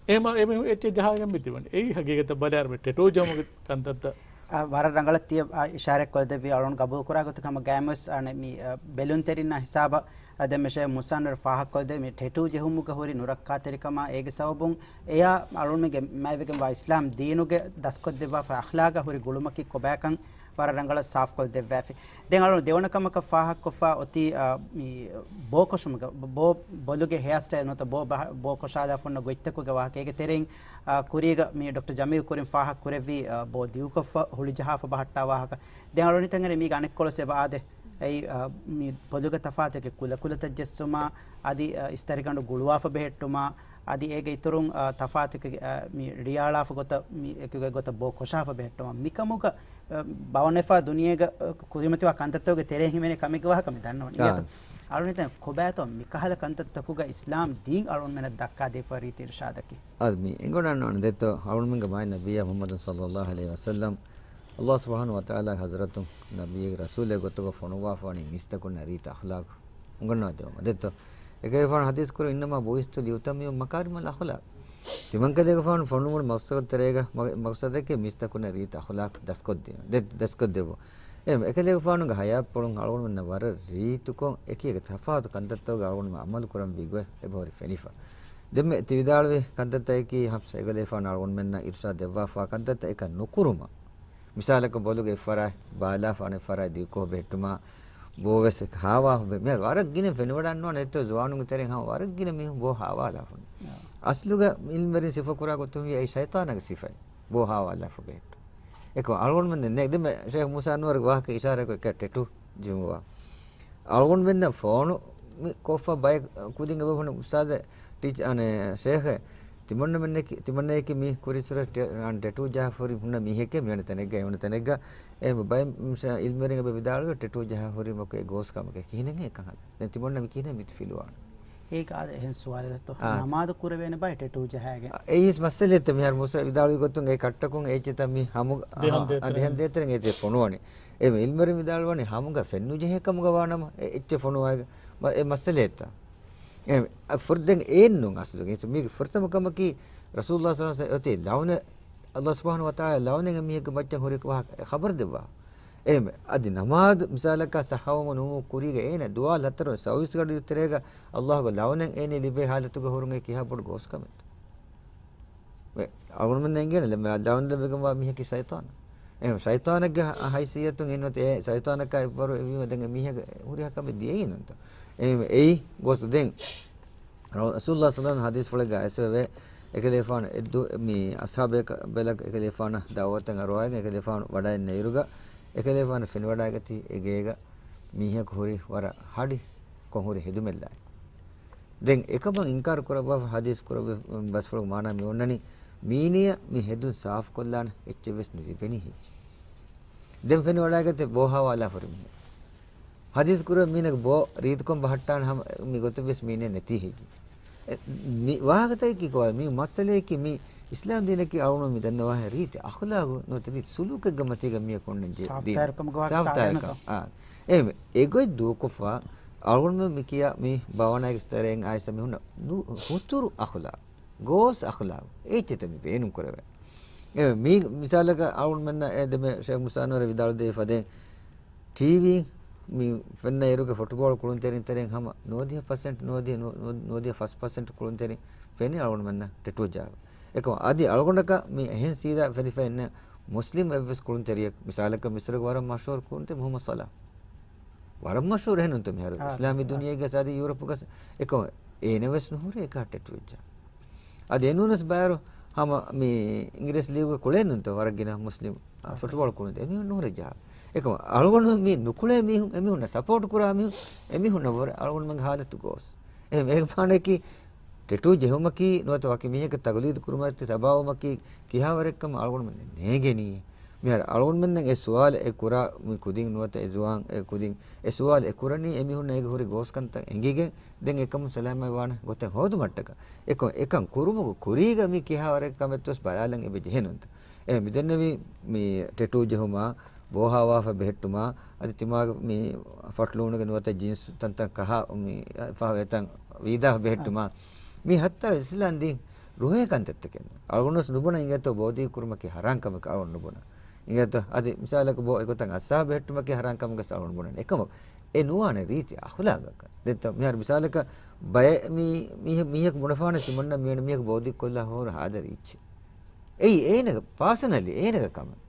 އެހެން އެމީހުން އެއްޗެއް ޖަހާގެން މި ތިބަނީ. އެއީ ހަގީގަތަށް ބަލާއިރު މި ޓެޓޫ ޖަހުމުގެ ކަންތައްތައް. އަ، ވަރަށް ރަނގަޅަށް ތިޔަ، އަ، އިޝާރަތް ކޮށްދެއްވި އަޅުން ގަބޫލު ކުރާ ގޮތަކަށް ހަމަ ގާތްމުވެސް އަނެއް މި، އަ، ބެލުންތެރިންނާ ހިސާބަށް އަ، ދެން މި ޝޭޚް މުސާންވަރު ފާހަގަކޮށްދެއްވި މި ޓެޓޫ ޖެހުމުގަ ހުރި ނުރައްކާތެރިކަމާ އޭގެ ސަބަބުން އެޔާ އަޅުންމެންގެ މާތްވެގެންވާ އިސްލާމް ދީނުގެ ދަސްކޮށްދެއްވާފަ އަޚްލާގަށް ހުރި ގުޅުމަކީ ކޮބާކަން ވަރަށް ރަނގަޅަށް ސާފުކޮށްދެއްވާފި. ދެން އަޅުން ދެވަނަ ކަމަކަށް ފާހަގަކޮށްފަ އޮތީ، އަ، މި ބޯކޮށުމުގެ، ބޯ، ބޮލުގެ ހެއާސްޓައިލް ނުވަތަ ބޯ ބަހަ-، ބޯ ކޮށާލާފަ އޮންނަ ގޮތްތަކުގެ ވާހަކަ. އޭގެ ތެރެއިން، އަ، ކުރީގަ މި ޑޮކްޓަރ ޖަމީލް ކުރިން ފާހަގަ ކުރެއްވި، އަ، ބޯ ދިގުކޮށްފަ ހުޅި ޖަހާފަ ބަހައްޓާ ވާހަކަ. ދެން އަޅުނިތަން އެރި މީގެ އަނެއްކޮޅަސް އެބަ އާދެ. އެއީ، އަ، މި ބޮލުގެ ތަފާތުގެ ކުލަކުލަތައް ޖެއްސުމާ، އަދި، އަ، އިސްތަށިގަނޑު ގުޅުވާފަ ބެހެއްޓުމާ، އަދި އޭގެ އިތުރުން، އަ، ތަފާތުގެ، އަ، މި ރިޔާޅާފަ ގޮތަށް، މި އެކުގެ ގޮތަށް ބޯ ކޮށާފަ ބެހެއްޓުމާ. މިކަމުގަ، އަ، ބަވަނެފާ ދުނިޔޭގަ، އަ، ކުރިމަތިވާ ކަންތައްތަކުގެ ތެރޭ ހިމެނޭ ކަމެއްގެ ވާހަކަ މި ދަންނަވަނީ. އާ. އިނގޭތަ؟ އަޅުނިތަން ކޮބާތޯ މިކަހަލަ ކަންތައްތަކުގަ އިސްލާމް ދީން އަޅުންމެނަށް ދައްކާދީފަ ރީތި އިރުޝާދަކީ؟ އަދި މި އެނގޮނަށް ނޫން ދެއްތޯ އަޅުންމެންގެ މާތް ނަބިއްޔާ މުޙައްމަދު ޞައްލައްލާހު ޢަލައިހި ވަސައްލަމް ﷲ ސުބްޙާނަހޫ ވަތަޢާލާގެ ޙަޟްރަތުން ނަބިއްޔެއް ރަސޫލެއް ގޮތުގަ ފޮނުވާފަ ވަނީ މީސްތަކުންނަށް ރީތި އަޚްލާޤު އުނގަންނަވާ ދެވުމަށް. ދެއްތޯ، އެކަލޭގެފާނު ޙަދީޘް ކުރި، "إنما بعثت لأتمم مكارم الأخلاق." ތިމަންކަލޭގެފާނު ފޮނުވުނު މަޤްޞަދު ތެރޭގަ، މަ-، މަޤްޞަދަކީ މީސްތަކުންނަށް ރީތި އަޚްލާޤު ދަސްކޮށްދިނުން. ދެ-، ދަސްކޮށްދެއްވުން. އެ އެކަލޭގެފާނުގެ ޙަޔާތްޕުޅުން އަޅުގަނޑުމެންނަށް ވަރަށް ރީތިކޮށް އެކި އެކި ތަފާތު ކަންތައްތަކުގަ އަޅުގަނޑުމެން ޢަމަލު ކުރަންވީ ގޮތް އެބަހުރި ފެނިފަ. ދެންމެ ތި ވިދާޅުވި ކަންތައްތަކަކީ ހަމްސާ އެކަލޭގެފާނު އަޅުގަނޑުމެންނަށް އިރުޝާދު ދެއްވާފާ ކަންތައްތައް އެކަން ނުކުރުމަށް. މިސާލަކަށް ބޮލުގެ އެއްފަރާތް ބާލާފަ އަނެއް ފަރާތް ދިގުކޮށް ބެހެއްޓުމާ، ބޯވެސް ހާވާ ހު-، މި ވަރަށް ގިނަ ފެނިވަޑައިންނަވާނެ އެއްތޯ ޒުވާނުންގެ ތެރެއިން ހަމަ ވަރަށް ގިނަ މީހުން ބޯ ހާވާލާފަ. އާ. އަސްލުގަ އިލްމުވެރިން ސިފަކުރާ ގޮތުން ވީ އެއީ ޝައިޠާނާގެ ސިފައެއް. ބޯ ހާވާލާފަ ބެހެއްޓުން. އެކަމަކު އަޅުގަނޑުމެން ދެން ނޭނގެ ދެންމެ ޝޭޚް މޫސާ އަންވަރުގެ ވާހަކަ އިޝާރާތްކޮށް އެކަ ޓެޓޫ ޖެހުމުގަ. އަޅުގަނޑުމެންނަށް ފޯނު މި ކޮށްފަ ބައެއް ކުދިން އެބަ ހުންނަ އުސްތާޒެއް ޓީޗަ-، އަނެ، ޝޭޚެއް، ތިމަންނަމެންނަކީ، ތިމަންނަޔަކީ މި ކުރިއްސުރެ ޓެ-، އަން ޓެޓޫ ޖަހާފަ ހުރި ހުންނަ މީހެކޭ މިއޮންނަ ތަނެއްގަ، އެ އޮންނަ ތަނެއްގަ، އެ ބައެއް މި ޝޭ-، އިލްމުވެރިން އެބަ ވިދާޅުވޭ ޓެޓޫ ޖަހާފަ ހުރީމަކު އެ ގޯސް ކަމެކޭ. ކިހިނެއް އެކަން ހަދާ؟ ދެން ތިމަންނަ މި ކިހިނެއް މިތި ފިލުވާނެ؟ އޭގެ އާދެ އެހެން ސުވާލެއްތޯ؟ އާ. ނަމާދު ކުރެވޭނެ ބާއި ޓެޓޫ ޖަހާގެން. އެއީ މައްސަލައެއްތަ މިހާރު މޫސާ ވިދާޅުވި ގޮތުން އެ ކައްޓަކުން އެއްޗެއްތަ މި ހަމު-، ދެހަން އަ، ދޭތެރެ. ދެހަން ދޭތެރެން އެތެ ފޮނުވަނީ. އެ އިލްމުވެރިން ވިދާޅުވަނީ ހަމުގަ ފެންނުޖެހޭ ކަމުގަ ވާނަމަ އެ އެއްޗެއް ފޮނުވާ މަ-، އެ މައްސަލައެއްތަ؟ އެ، އަ، ފުރަތަމަ ދެން އެއެއްނޫން އަސްލުގެ. މީގެ ފުރަތަމަ ކަމަކީ ރަސޫލުﷲ ޞައްލަﷲު ޢަލައިހި ވަސައްލަމް އޮތީ ލަޢުނަތް، ﷲ ސުބްޙާނަހޫ ވަތަޢާލާ ލަޢުނަތް އެ މީހެއްގެ މައްޗަށް ހުރި ވާހަކަ ޚަބަރު ދެއްވާ. އެހެން އަދި ނަމާދު މިސާލަކަށް ޞައްޙަވުމުން ނުވުމުން ކުރީގަ އޭނަ ދުވާލު ހަތަރު ސައުވީސް ގަޑި ތެރޭގަ ﷲގެ ލަޢުނަތް އޭނަ ލިބޭ ޙާލަތުގަ ހުރުން އެ ކިހާ ބޮޑު ގޯސް ކަމެއްތަ؟ މި އަޅުގަނޑުމެން އެނގޭނެ ލަ-، ލަޢުނަތް ލިބިގެންވާ މީހަކީ ޝައިޠާނާ. އެހެން ޝައިޠާނެއްގެ ހަ-، ހައިސިއްޔަތުން އިންނަތި އެ ޝައިޠާނަކާ އެއްވަރު އެވީމަ ދެން އެ މީހަކަށް ހުރިހާ ކަމެއް ދިޔައީ ނޫންތޯ؟ އެހެން އެއީ ގޯސް ދެން ރަސޫލުﷲ ޞައްލަﷲު ޢަލައިހި ވަސައްލަމް ޙަދީޘްފުޅެއްގަ އައިސްފަވޭ، އެކަލޭގެފާނު އެއްދު-، މި އަޞްޙާބު ބޭކަލަކަށް އެކަލޭގެފާނަށް ދަޢުވަތެއް އަރުވާގެން އެކަލޭގެފާނު ވަޑައިން އިރުގަ، އެކަލޭގެފާނު ފެނިވަޑައިގަތީ އެ ގޭގަ މީހަކު ހުރި ވަރަށް ހަޑި ކޮށް ހުރި ހެދުމެއްލާ. ދެން އެކަމަށް އިންކާރު ކުރައްވާފަ ޙަދީޘް ކުރެއްވި ބަސްފުޅުގެ މާނަ މި އޮންނަނީ، މީނިއަށް މި ހެދުން ސާފުކޮށްލާނެ އެއްޗެއް ވެސް ނުލިބެނީ ހެއްޔޭ؟ ދެން ފެނިވަޑައިގަތީ ބޯ ހާވާލާ ހުރި މީހެއް. ޙަދީޘް ކުރެއްވި މީނަގެ ބޯ ރީތިކޮށް ބަހައްޓާނެ ހަމަ މި ގޮތެއް ވެސް މީނިއަށް ނެތީ ހެއްޔޭ؟ އެ، މި ވާހަކަތަކަކީ ކޮބާ؟ މި މައްސަލަޔަކީ މި އިސްލާމް ދީނަކީ އަޅުގަނޑު މި ދަންނަވާހެން ރީތި އަޚްލާގު ނުވަތަ ރީތި ސުލޫކެއްގެ މަތީގަ މީހަކު އޮންނަން ޖެހޭ ދީން. ސާފުތާހިރުކަމުގެ ވާހަކަ ސާފުތާހިރުކަން. އާ. އެހެންވެ، އެގޮތް ދޫކޮށްފަ އަޅުގަނޑުމެން މި ކިޔާ މި ބާވަނާގެ ސްތަރައިން އައިސް މި ހުންނަ ނު-، ހުތުރު އަޚްލާގު، ގޯސް އަޚްލާގު. އޭ އެއްޗެއްތަ މި ބޭނުންކުރެވޭ. އެ މީ މިސާލަކަށް އަޅުގަނޑުމެންނަށް އެ ދެމެ ޝޭޚް މޫސާ އަންވަރު ވިދާޅުދޭ ފަދައިން ޓީވީ މި ފެންނަ އިރުގެ ފުޓުބޯޅަ ކުޅުންތެރިން ތެރެއިން ހަމަ ނުވަދިހަ ޕަސެންޓް، ނުވަދިހަ، ނު-، ނު-، ނުވަދިހަ ފަސް ޕަސެންޓް ކުޅުންތެރިން ފެނި އަޅުގަނޑުމެންނަށް ޓެޓޫ ޖަހާފަ. އެކަމަކު އަދި އަޅުގަނޑަކަށް މި އެހެން ސީދާ ފެނިފަ އިންނަ މުސްލިމް އެއްވެސް ކުޅުންތެރިޔަކު، މިސާލަކަށް މިސްރުގެ ވަރަށް މަޝްހޫރު ކުޅުންތެރި މުހައްމަދު ޞަލާޙް. ވަރަށް މަޝްހޫރު އެހެންނުންތަ މިހާރު އާ، އިސްލާމީ އާ. ދުނިޔޭގަ ސާދި ޔޫރަޕުގަ އެކަމަށް އޭނަ ވެސް ނުހުރޭ އެކަހަ ޓެޓޫ ވެއްޖާ. އަދި އެނޫނަސް ބާރު ހަމަ މި އިނގިރޭސި ލީގުގެ ކުޅޭނުންތަ ވަރަށް ގިނަ މުސްލިމް، އާ، އާ. ފުޓްބޯޅަ ކުޅުންތެރި އެމީހުން ނުހުރެއްޖާ. އެކަމަށް އަޅުގަނޑު މި ނުކުޅޭ މީހުން، އެމީހުންނަށް ސަޕޯޓް ކުރާ މީހުން، އެމީހުންނަށް ވުރެ އަޅުގަނޑުމެންގެ ހާލަތު ގޯސް. އެހެން އޭގެ މާނައަކީ ޓެޓޫ ޖެހުމަކީ ނުވަތަ ވަކި މީހަކަށް ތަގުލީދު ކުރުމަށް ތި ތަބާވުމަކީ ކިހާވަރެއްކަމަށް އަޅުގަނޑުމެން ނޭނގެނީ. މިހާރު އަޅުގަނޑުމެންނަށް އެ ސުވާލު އެ ކުރާ މި ކުދިން ނުވަތަ އެ ޒުވާން އެ ކުދިން އެ ސުވާލު އެ ކުރަނީ އެމީހުންނަށް އޭގެ ހުރި ގޯސްކަންތައް އެނގިގެން ދެން އެކަމުން ސަލާމަތްވާނެ ގޮތެއް ހޯދުމަށްޓަކާ. އެކަ-، އެކަން ކުރުމުގެ ކުރީގަ މި ކިހާވަރެއް ކަމެއް ވެސް ބަލާލަން އެބަ ޖެހެނުންތަ. އެ މިދެންނެވި މި ޓެޓޫ ޖެހުމާ، ބޯހާވާފަ ބެހެއްޓުމާ، އަދި ތިމާގެ މި ފަޓްލޫނުގެ ނުވަތަ ޖިންސް ތަންތަން ކަހާ މި ފަހަ ވޭތަން ވީދާ ބެހެއްޓުމާ. މި ހައްތާ އިސްލާމް ދީން ރުހޭ ކަންތައްތަކެއް. އަޅުގަނޑުވެސް ނުބުނަ އިނގޭތޯ ބޯދީ ކުރުމަކީ ހަރާން ކަމެކޭ އަޅުގަނޑު ނުބުނަ. އިނގޭތޯ އަދި މިސާލަކަށް ބޯ އެގޮތަށް އައްސާ ބެހެއްޓުމަކީ ހަރާން ކަމެކޭ އަޅުގަނޑު ނުބުނަން. އެކަމަކު އެ ނުވާނެ ރީތި އަޚުލާގަކަށް. ދެއްތޯ މިހާރު މިސާލަކަށް ބައެއް މީ، މީ، މީހަކު ބުނެފާނެ ތިމަންނަ މި މީހަކު ބޯދީ ކޮށްލާ ހޯރު ހާދަ ރީއްޗެއް. އެއީ އޭނަގެ ޕާސަނަލީ އޭނަގެ ކަމެއް.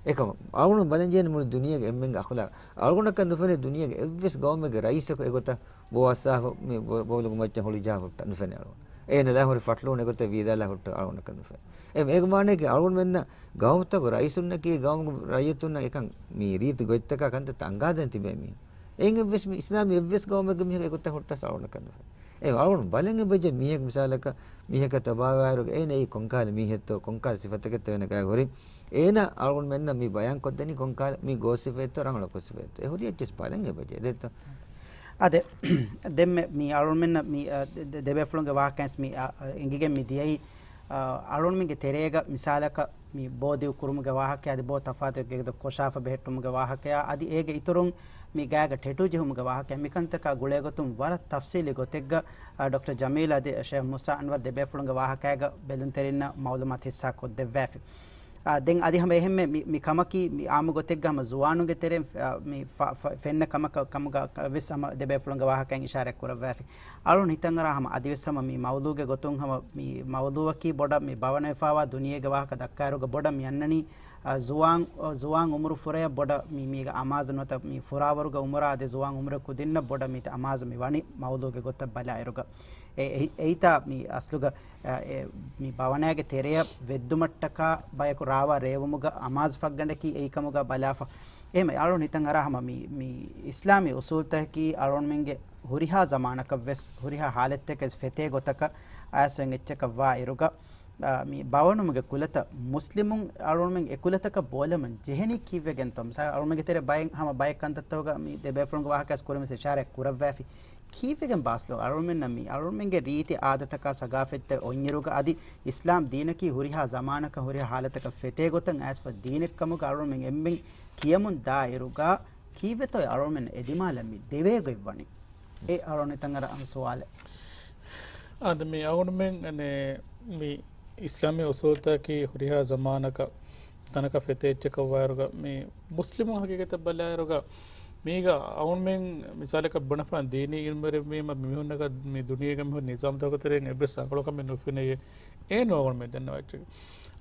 އެކަމަށް އަޅުގަނޑު ބަލަން ޖެހޭނެ މުޅި ދުނިޔޭގެ އެންމެންގެ އަޚުލާގު. އަޅުގަނޑަކަށް ނުފެނޭ ދުނިޔޭގެ އެއްވެސް ގައުމެއްގެ ރައީސަކު އެގޮތަށް ބޯ އައްސާފަ މި ބޯ-، ބޯލުގެ މައްޗަށް ހޮޅިޖަހާ ހުއްޓަ ނުފެނޭ އަޅުގަނޑަށް. އޭނަ ލާ ހުރި ފަޓްލޫން އެގޮތަށް ވީދާލާ ހުއްޓަ އަޅުގަނޑަކަށް ނުފެނޭ. އެ، އޭގެ މާނައަކީ އަޅުގަނޑުމެންނަށް ގައުމުތަކުގެ ރައީސުންނަކީ ގައުމުގެ ރައްޔިތުންނަށް އެކަން މި ރީތި ގޮތްތަކާ ކަންތައް އަންގާދޭން ތިބޭ މީހުން. އެއިން އެއްވެސް މި އިސްލާމީ އެއްވެސް ގައުމެއްގެ މީހަކު އެގޮތަށް ހުއްޓަސް އަޅުގަނޑަކަށް ނުފެނޭ. އެ އަޅުގަނޑު ބަލަން އެބަޖެ މީހަކު މިސާލަކަށް މީހަކަށް ތަބާވާއިރުގަ އޭނަ އެއީ ކޮންކަހަލަ މީހެއްތޯ، ކޮންކަހަލަ ސިފަތަކެއްތޯ އޭނަ ގާތް ހުރި. އޭނަ އަޅުގަނޑުމެންނަށް މި ބަޔާން ކޮށްދެނީ ކޮންކަހަލަ މި ގޯސް ސިފައެއްތޯ، ރަނގަޅު ކޮށް ސިފައެއްތޯ. އެ ހުރި އެއްޗެސް ބަލަން އެބަޖެ. ދެއްތޯ؟ އާދެ، ދެންމެ މި އަޅުގަނޑުމެންނަށް މި، އަ، ދެ-، ދެ-، ދެބޭފުޅުންގެ ވާހަކައިންސް މި، އަ، އަ، އެނގިގެން މި ދިޔައީ، އަ، އަޅުގަނޑުމެންގެ ތެރޭގަ މިސާލަކަށް މި ބޯދިއު ކުރުމުގެ ވާހަކަޔާ އަދި ބޯ ތަފާތު ގެގެދޮށް ކޮށާފަ ބެހެއްޓުމުގެ ވާހަކަޔާ އަދި އޭގެ އިތުރުން މި ގާގަ ޓެޓޫ ޖެހުމުގެ ވާހަކަޔާ މިކަންތަކާ ގުޅޭގޮތުން ވަރަށް ތަފްސީލީ ގޮތެއްގަ، އަ، ޑޮކްޓަރ ޖަމީލް އަދި ޝޭޚް މޫސާ އަންވަރު ދެބޭފުޅުންގެ ވާހަކައިގަ ބެލުންތެރިންނަށް މައުލޫމާތު ހިއްސާ ކޮށްދެއްވާފި. އާ، ދެން އަދި ހަމަ އެހެންމެ މި، މި ކަމަކީ މި އާއްމު ގޮތެއްގަ ހަމަ ޒުވާނުންގެ ތެރެއިން، އާ، މި ފަ-، ފަ-، ފެންނަ ކަމަކަށް، ކަމުގަ ވެސް ހަމަ ދެބޭފުޅުންގެ ވާހަކައިން އިޝާރަތް ކުރައްވާފި. އަޅުން ހިތަށް އަރާ ހަމަ އަދިވެސް ހަމަ މި މައުޟޫގެ ގޮތުން ހަމަ މި މައުޟޫއަކީ ބޮޑަށް މި ބަވަނަވެފާވާ ދުނިޔޭގެ ވާހަކަ ދައްކާއިރުގަ ބޮޑަށް މި އަންނަނީ، އާ، ޒުވާން، އާ، ޒުވާން އުމުރު ފުރަޔަށް ބޮޑަށް މި، މީގެ އަމާޒު ނުވަތަ މި ފުރާވަރުގެ އުމުރާ އަދި ޒުވާން އުމުރެއް ކުދިންނަށް ބޮޑަށް މި އަމާޒު މި ވަނީ މައުޟޫގެ ގޮތަށް ބަލާއިރުގަ. އެ، އެ، އެއީތާ މި އަސްލުގަ، އެ، މި ބަވަނައިގެ ތެރެއަށް ވެއްދުމަށްޓަކާ ބަޔަކު ރާވާ ރޭވުމުގަ އަމާޒު ފައްގަނޑަކީ އެއީ ކަމުގަ ބަލާފަ. އެހެން އަޅުން ހިތަށް އަރާ ހަމަ މި، މި އިސްލާމީ އުސޫލްތަކަކީ އަޅުންމެންގެ ހުރިހާ ޒަމާނަކަށް ވެސް ހުރިހާ ހާލަތްތަކަށް ވެސް ފެތޭ ގޮތަކަށް އައިސް އެއްޗަކަށް ވާ އިރުގަ، އާ، މި ބަވަނުމުގެ ކުލަތައް މުސްލިމުން އަޅުންމެން އެ ކުލަތަކަށް ބޯލަމުން ޖެހެނީ ކީއްވެގެންތޯ؟ މިސާލަށް އަޅުންމެންގެ ތެރޭ ބައެއް ހަމަ ބައެއް ކަންތައްތަކުގަ މި ދެބޭފުޅުންގެ ވާހަކައަސް ކުރިން ވެސް އިޝާރަތް ކުރައްވާފި. ކީއްވެގެން ބާސްލޯ އަޅުމެންނަށް މި އަޅުމެންގެ ރީތި އާދަތަކާ ސަގާފަތްތައް އޮތްއިރުގަ އަދި އިސްލާމް ދީނަކީ ހުރިހާ ޒަމާނަކަށް ހުރިހާ ހާލަތަކަށް ފެތޭ ގޮތަށް އައިސްފަ ދީނެއްކަމުގަ އަޅުމެން އެންމެން ކިޔަމުން ދާއިރުގަ ކީއްވެތޯ އަޅުމެން އެދިމާލަށް މި ދެވޭގޮތް ވަނީ؟ އެ އަޅުނިތަން އަރަ އަން ސުވާލެއް. އާދެ، މި އަޅުމެން އަނެ މި އިސްލާމީ އުސޫލްތަކީ ހުރިހާ ޒަމާނަކަށް ތަނަކަށް ފެތޭ އެއްޗަކަށް ވާއިރުގަ، މި މުސްލިމު ހަގީގަތަށް ބަލާއިރުގަ، މީގަ އަޅުމެން މިސާލަކަށް ބުނެފާން ދީނީ އިލްމުވެރިން ވީމަ، މި މީހުންނަކަށް މި ދުނިޔޭގަ މިހުރި ނިޒާމްތަކުގެ ތެރެއިން އެއްވެސް ރަނގަޅު ކަމެއް ނުފެނޭ. އޭނު އަޅުމެން ދަންނަވާ އެއްޗެއް.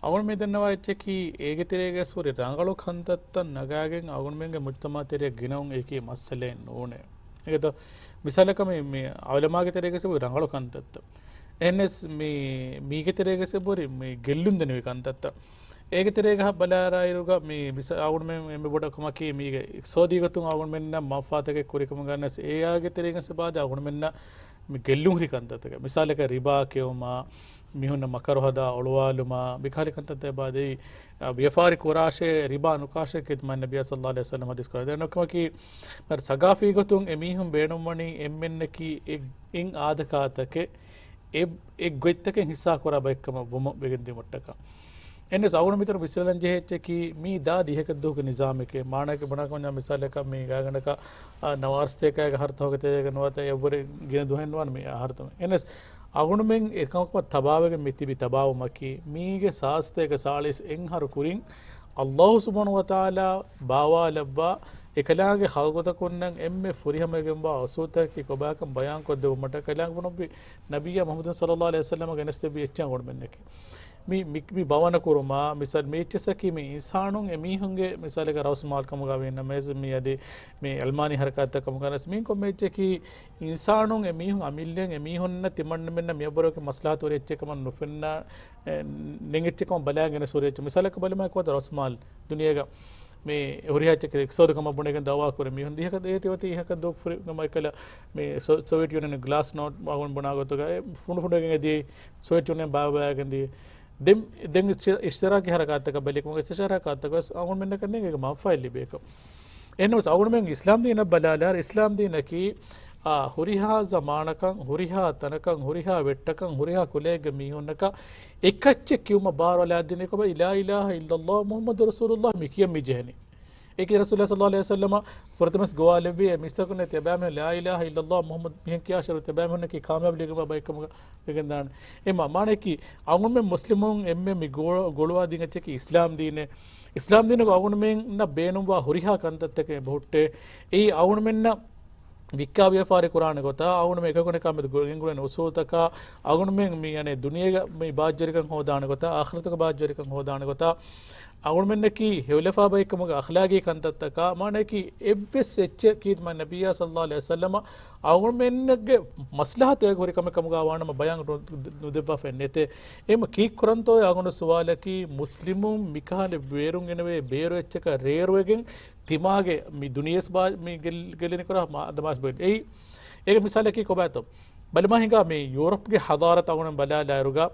އަޅުމެން ދަންނަވާ އެއްޗަކީ، އޭގެ ތެރޭގަސް ހުރި ރަނގަޅު ކަންތައްތައް ނަގާގެން އަޅުމެންގެ މުޖްތަމަޢު ތެރެއަށް ގިނައުން އެކި މައްސަލައެއް ނޫނޭ. އެގެތޯ، މިސާލަކަށް މި، މި އަޅުމާގެ ތެރޭގަސް ހުރި ރަނގަޅު ކަންތައްތައް. އެހެނެސް މި، މީގެ ތެރޭގަސް ހުރި މި ގެއްލުން ދެނިވި ކަންތައްތައް. އޭގެ ތެރޭގަ ބަލާރާއިރުގަ މި، މިސާ، އަޅުމެން އެންމެ ބޮޑަށް ކަމަކީ މީގެ އިޤްތިޞާދީ ގޮތުން އަޅުމެންނަށް މަންފާތަކެއް ކުރިކަމުގަ ނަސް އޭގެ ތެރޭގަސް ބާދަ އަޅުމެންނަށް މި ގެއްލުން ހުރި ކަންތައްތަކެއް. މިސާލަކަށް ރިބާ ކެއުމާ، މީހުންނަށް މަކަރު ހަދާ އޮޅުވާލުމާ، މިކަހަލި ކަންތައްތައް ބާދައި، އަ، ވިޔަފާރި ކުރާށޭ ރިބާ ނުކާށޭ ކީރިތި މާތް ނަބިއްޔާ ޞައްލައްލާހު ޢަލައިހި ވަސައްލަމް ޙަދީޘް ކުރާ. ދެން ކަމަކީ، މި ސަގާފީ ގޮތުން އެމީހުން ބޭނުންވަނީ އެންމެންނަކީ އެ، އެއް އާދަކާތަކެއް، އެ، އެއް ގޮތްތަކެއް ހިއްސާ ކުރާ ބައެއްކަމަށް ވުމަށް ވެގެން ދިއުމަށްޓަކާ. އެންނެސް އަޅުގަނޑު މިތަނު ވިސްނަލަން ޖެހޭ އެއްޗަކީ، މީ ދާ ދިހަކަށް ދުވަހުގެ ނިޒާމެކޭ. މާނައަކީ ބުނާކަމަށް މިސާލަކަށް މީ ގާތްގަނޑަކަށް، އާ، ނަވާރަސަތޭކައިގެ އަހަރުތަކުގެ ތެރޭގަ ނުވަތަ އެއްވުރެ ގިނަ ދުވަހެއް ނުވާނެ މި އަހަރުތައް. އެންނެސް އަޅުގަނޑުމެން އެކަމަކު ތަބާވެގެން މިތިބި ތަބާވުމަކީ، މީގެ ސާސްތޭކަ ސާޅީސް އެއް އަހަރު ކުރިން އައްލާހު ސުބްޙާނަހޫ ވަތަޢާލާ ބާވާލައްވާ އެކަލާނގެ ޚަލްޤުތަކުންނަށް އެންމެ ފުރިހަމަވެގެންވާ އުސޫލްތަކަކީ ކޮބާކަން ބަޔާންކޮށްދެއްވުމަށްޓަކާ ކަލާނގެ ބުނުއްވި ނަބިއްޔާ މުޙައްމަދު ޞައްލައްލާހު ޢަލައިހި ވަސައްލަމަށް ގެނެސްދެއްވި އެއްޗެއް އަޅުގަނޑުމެންނަކީ. މި، މި، މި ބަވަނަ ކުރުމާ، މިސާލް މި އެއްޗެއްސަކީ މި އިންސާނުން އެމީހުންގެ މިސާލެއްގަ ރަސްމާލް ކަމުގަ ވީނަމަވެސް މި އަދި މި އަލްމާނީ ހަރަކާތްތައް ކަމުގަ ވެސް މި ކޮންމެ އެއްޗަކީ އިންސާނުން އެމީހުން އަމިއްލައިން އެމީހުންނަށް ތިމަންނަމެންނަށް މިއަށްވުރެ މަސްލަހަތުވެރި އެއްޗެއް ކަމަށް ނުފެންނަ، އެ، ނެތް އެއްޗެއް ކަމަށް ބަލާގެން ސުރެ އެއްޗެއް. މިސާލަކަށް ބަލަމާ ކޯދަ ރަސްމާލް ދުނިޔޭގަ މި ހުރިހާ އެއްޗެއް އިޤްތިޞާދު ކަމަށް ބުނެގެން ދައުވާ ކުރި މީހުން ދިހަކަ ދޭތި އޮތީ އިހަކަ ދޯ ފުރި ނަމަ އެކަލަ މި ސޮ-، ސޯވިއެޓް ޔޫނިއަން ގްލާސް ނޯޓް ވަގުން ބުނާ ގޮތުގަ އެ ފުނޑު ފުނޑުވެގެން އެދިޔައީ ސޯވިއެޓް ޔޫނިއަން ބާއްވާގެން ދިޔަ. ދެން، ދެން އިޝްތި-، އިޝްތިރާކީ ހަރަކާތްތަކަށް ބެލިކަމުގެ އިޝްތިރާކާތްތަކަށް ވެސް އަޅުގަނޑުމެންނަކަށް ނޭނގޭ މަންފާއެއް ލިބޭކަށް. އެހެންނަމަވެސް އަޅުގަނޑުމެން އިސްލާމް ދީނަށް ބަލާލާ، އިސްލާމް ދީނަކީ، އާ، ހުރިހާ ޒަމާނަކަށް، ހުރިހާ ތަނަކަށް، ހުރިހާ ވެއްޓަކަށް، ހުރިހާ ކުލައެއްގެ މީހުންނަކަށް އެކައްޗެއް ކިޔުމަށް ބާރު އަލާދިނީ ކޮބާ؟ ލާ އިލާހަ އިއްލައްލާހު މުޙައްމަދު ރަސޫލުއްލާހް މި ކިޔަން މި ޖެހެނީ. އޭގެ ރަސޫލު ޞައްލައްލާހު ޢަލައިހި ވަސައްލަމަ ފުރަތަމަވެސް ގޮވާލެއްވި އެ މީސްތަކުންނެ ތިޔަބައިމީހުން ލާ އިލާހަ އިއްލައްލާހު މުޙައްމަދު މިހެން ކިޔާށޭ ތިޔަބައިމީހުންނަކީ ކާމިޔާބު ލިބިގެން ބައެއްކަމުގަ ވެގެންދާނެ. އެ މާ-، މާނައަކީ، އަޅުގަނޑުމެން މުސްލިމުން އެންމެ މި ގޮ-، ގޮޅުވާ ދީން އެއްޗަކީ އިސްލާމް ދީނެއް. އިސްލާމް ދީނުގަ އަޅުގަނޑުމެންނަށް ބޭނުންވާ ހުރިހާ ކަންތައްތަކެއް ބެހުއްޓޭ. އެއީ އަޅުގަނޑުމެންނަށް ވިއްކާ ވިޔަފާރި ކުރާނެ ގޮތާ، އަޅުގަނޑުމެން އެކަކު އެކަކާ މެދު ގުޅެން ގުޅެން އުސޫލުތަކާ، އަޅުގަނޑުމެން މި އަނެއް ދުނިޔޭގަ މި ބާއްޖަވެރިކަން ހޯދާނެ ގޮތާ، އާޚިރަތުގަ ބާއްޖަވެރިކަން ހޯދާނެ ގޮތާ، އަޅުގަނޑުމެންނަކީ ހެޔޮލަފާ ބައެއްކަމުގަ އަޚްލާގީ ކަންތައްތަކާ، މާނައަކީ އެއްވެސް އެއްޗެއް ކީރިތި މާތް ނަބިއްޔާ ޞައްލައްލާހު ޢަލައިހި ވަސައްލަމަ އަޅުގަނޑުމެންގެ މަސްލަހަތު އޭގަ ހުރި ކަމެއް ކަމުގަ ވާނަމަ ބަޔާން ނު-، ނުދެއްވާފައެއް ނެތޭ. އެހެންމަ ކީއްކުރަންތޯ އަޅުގަނޑު ސުވާލަކީ، މުސްލިމުން މިކަހަލަ ބޭރުން ގެނެވޭ ބޭރު އެއްޗަކަށް ރޭރުވެގެން ތިމާގެ މި ދުނިޔެސް ބާ-، މި ގެލް-، ގެއްލެނިކުރާ މާ-، ދަމާސް ބޮއެ. އެއީ، އޭގެ މިސާލަކީ ކޮބާތޯ؟ ބަލަމާ ހިނގާ މި ޔޫރަޕްގެ ޙަޟާރަތް އަޅުގަނޑު ބަލާލާއިރުގަ،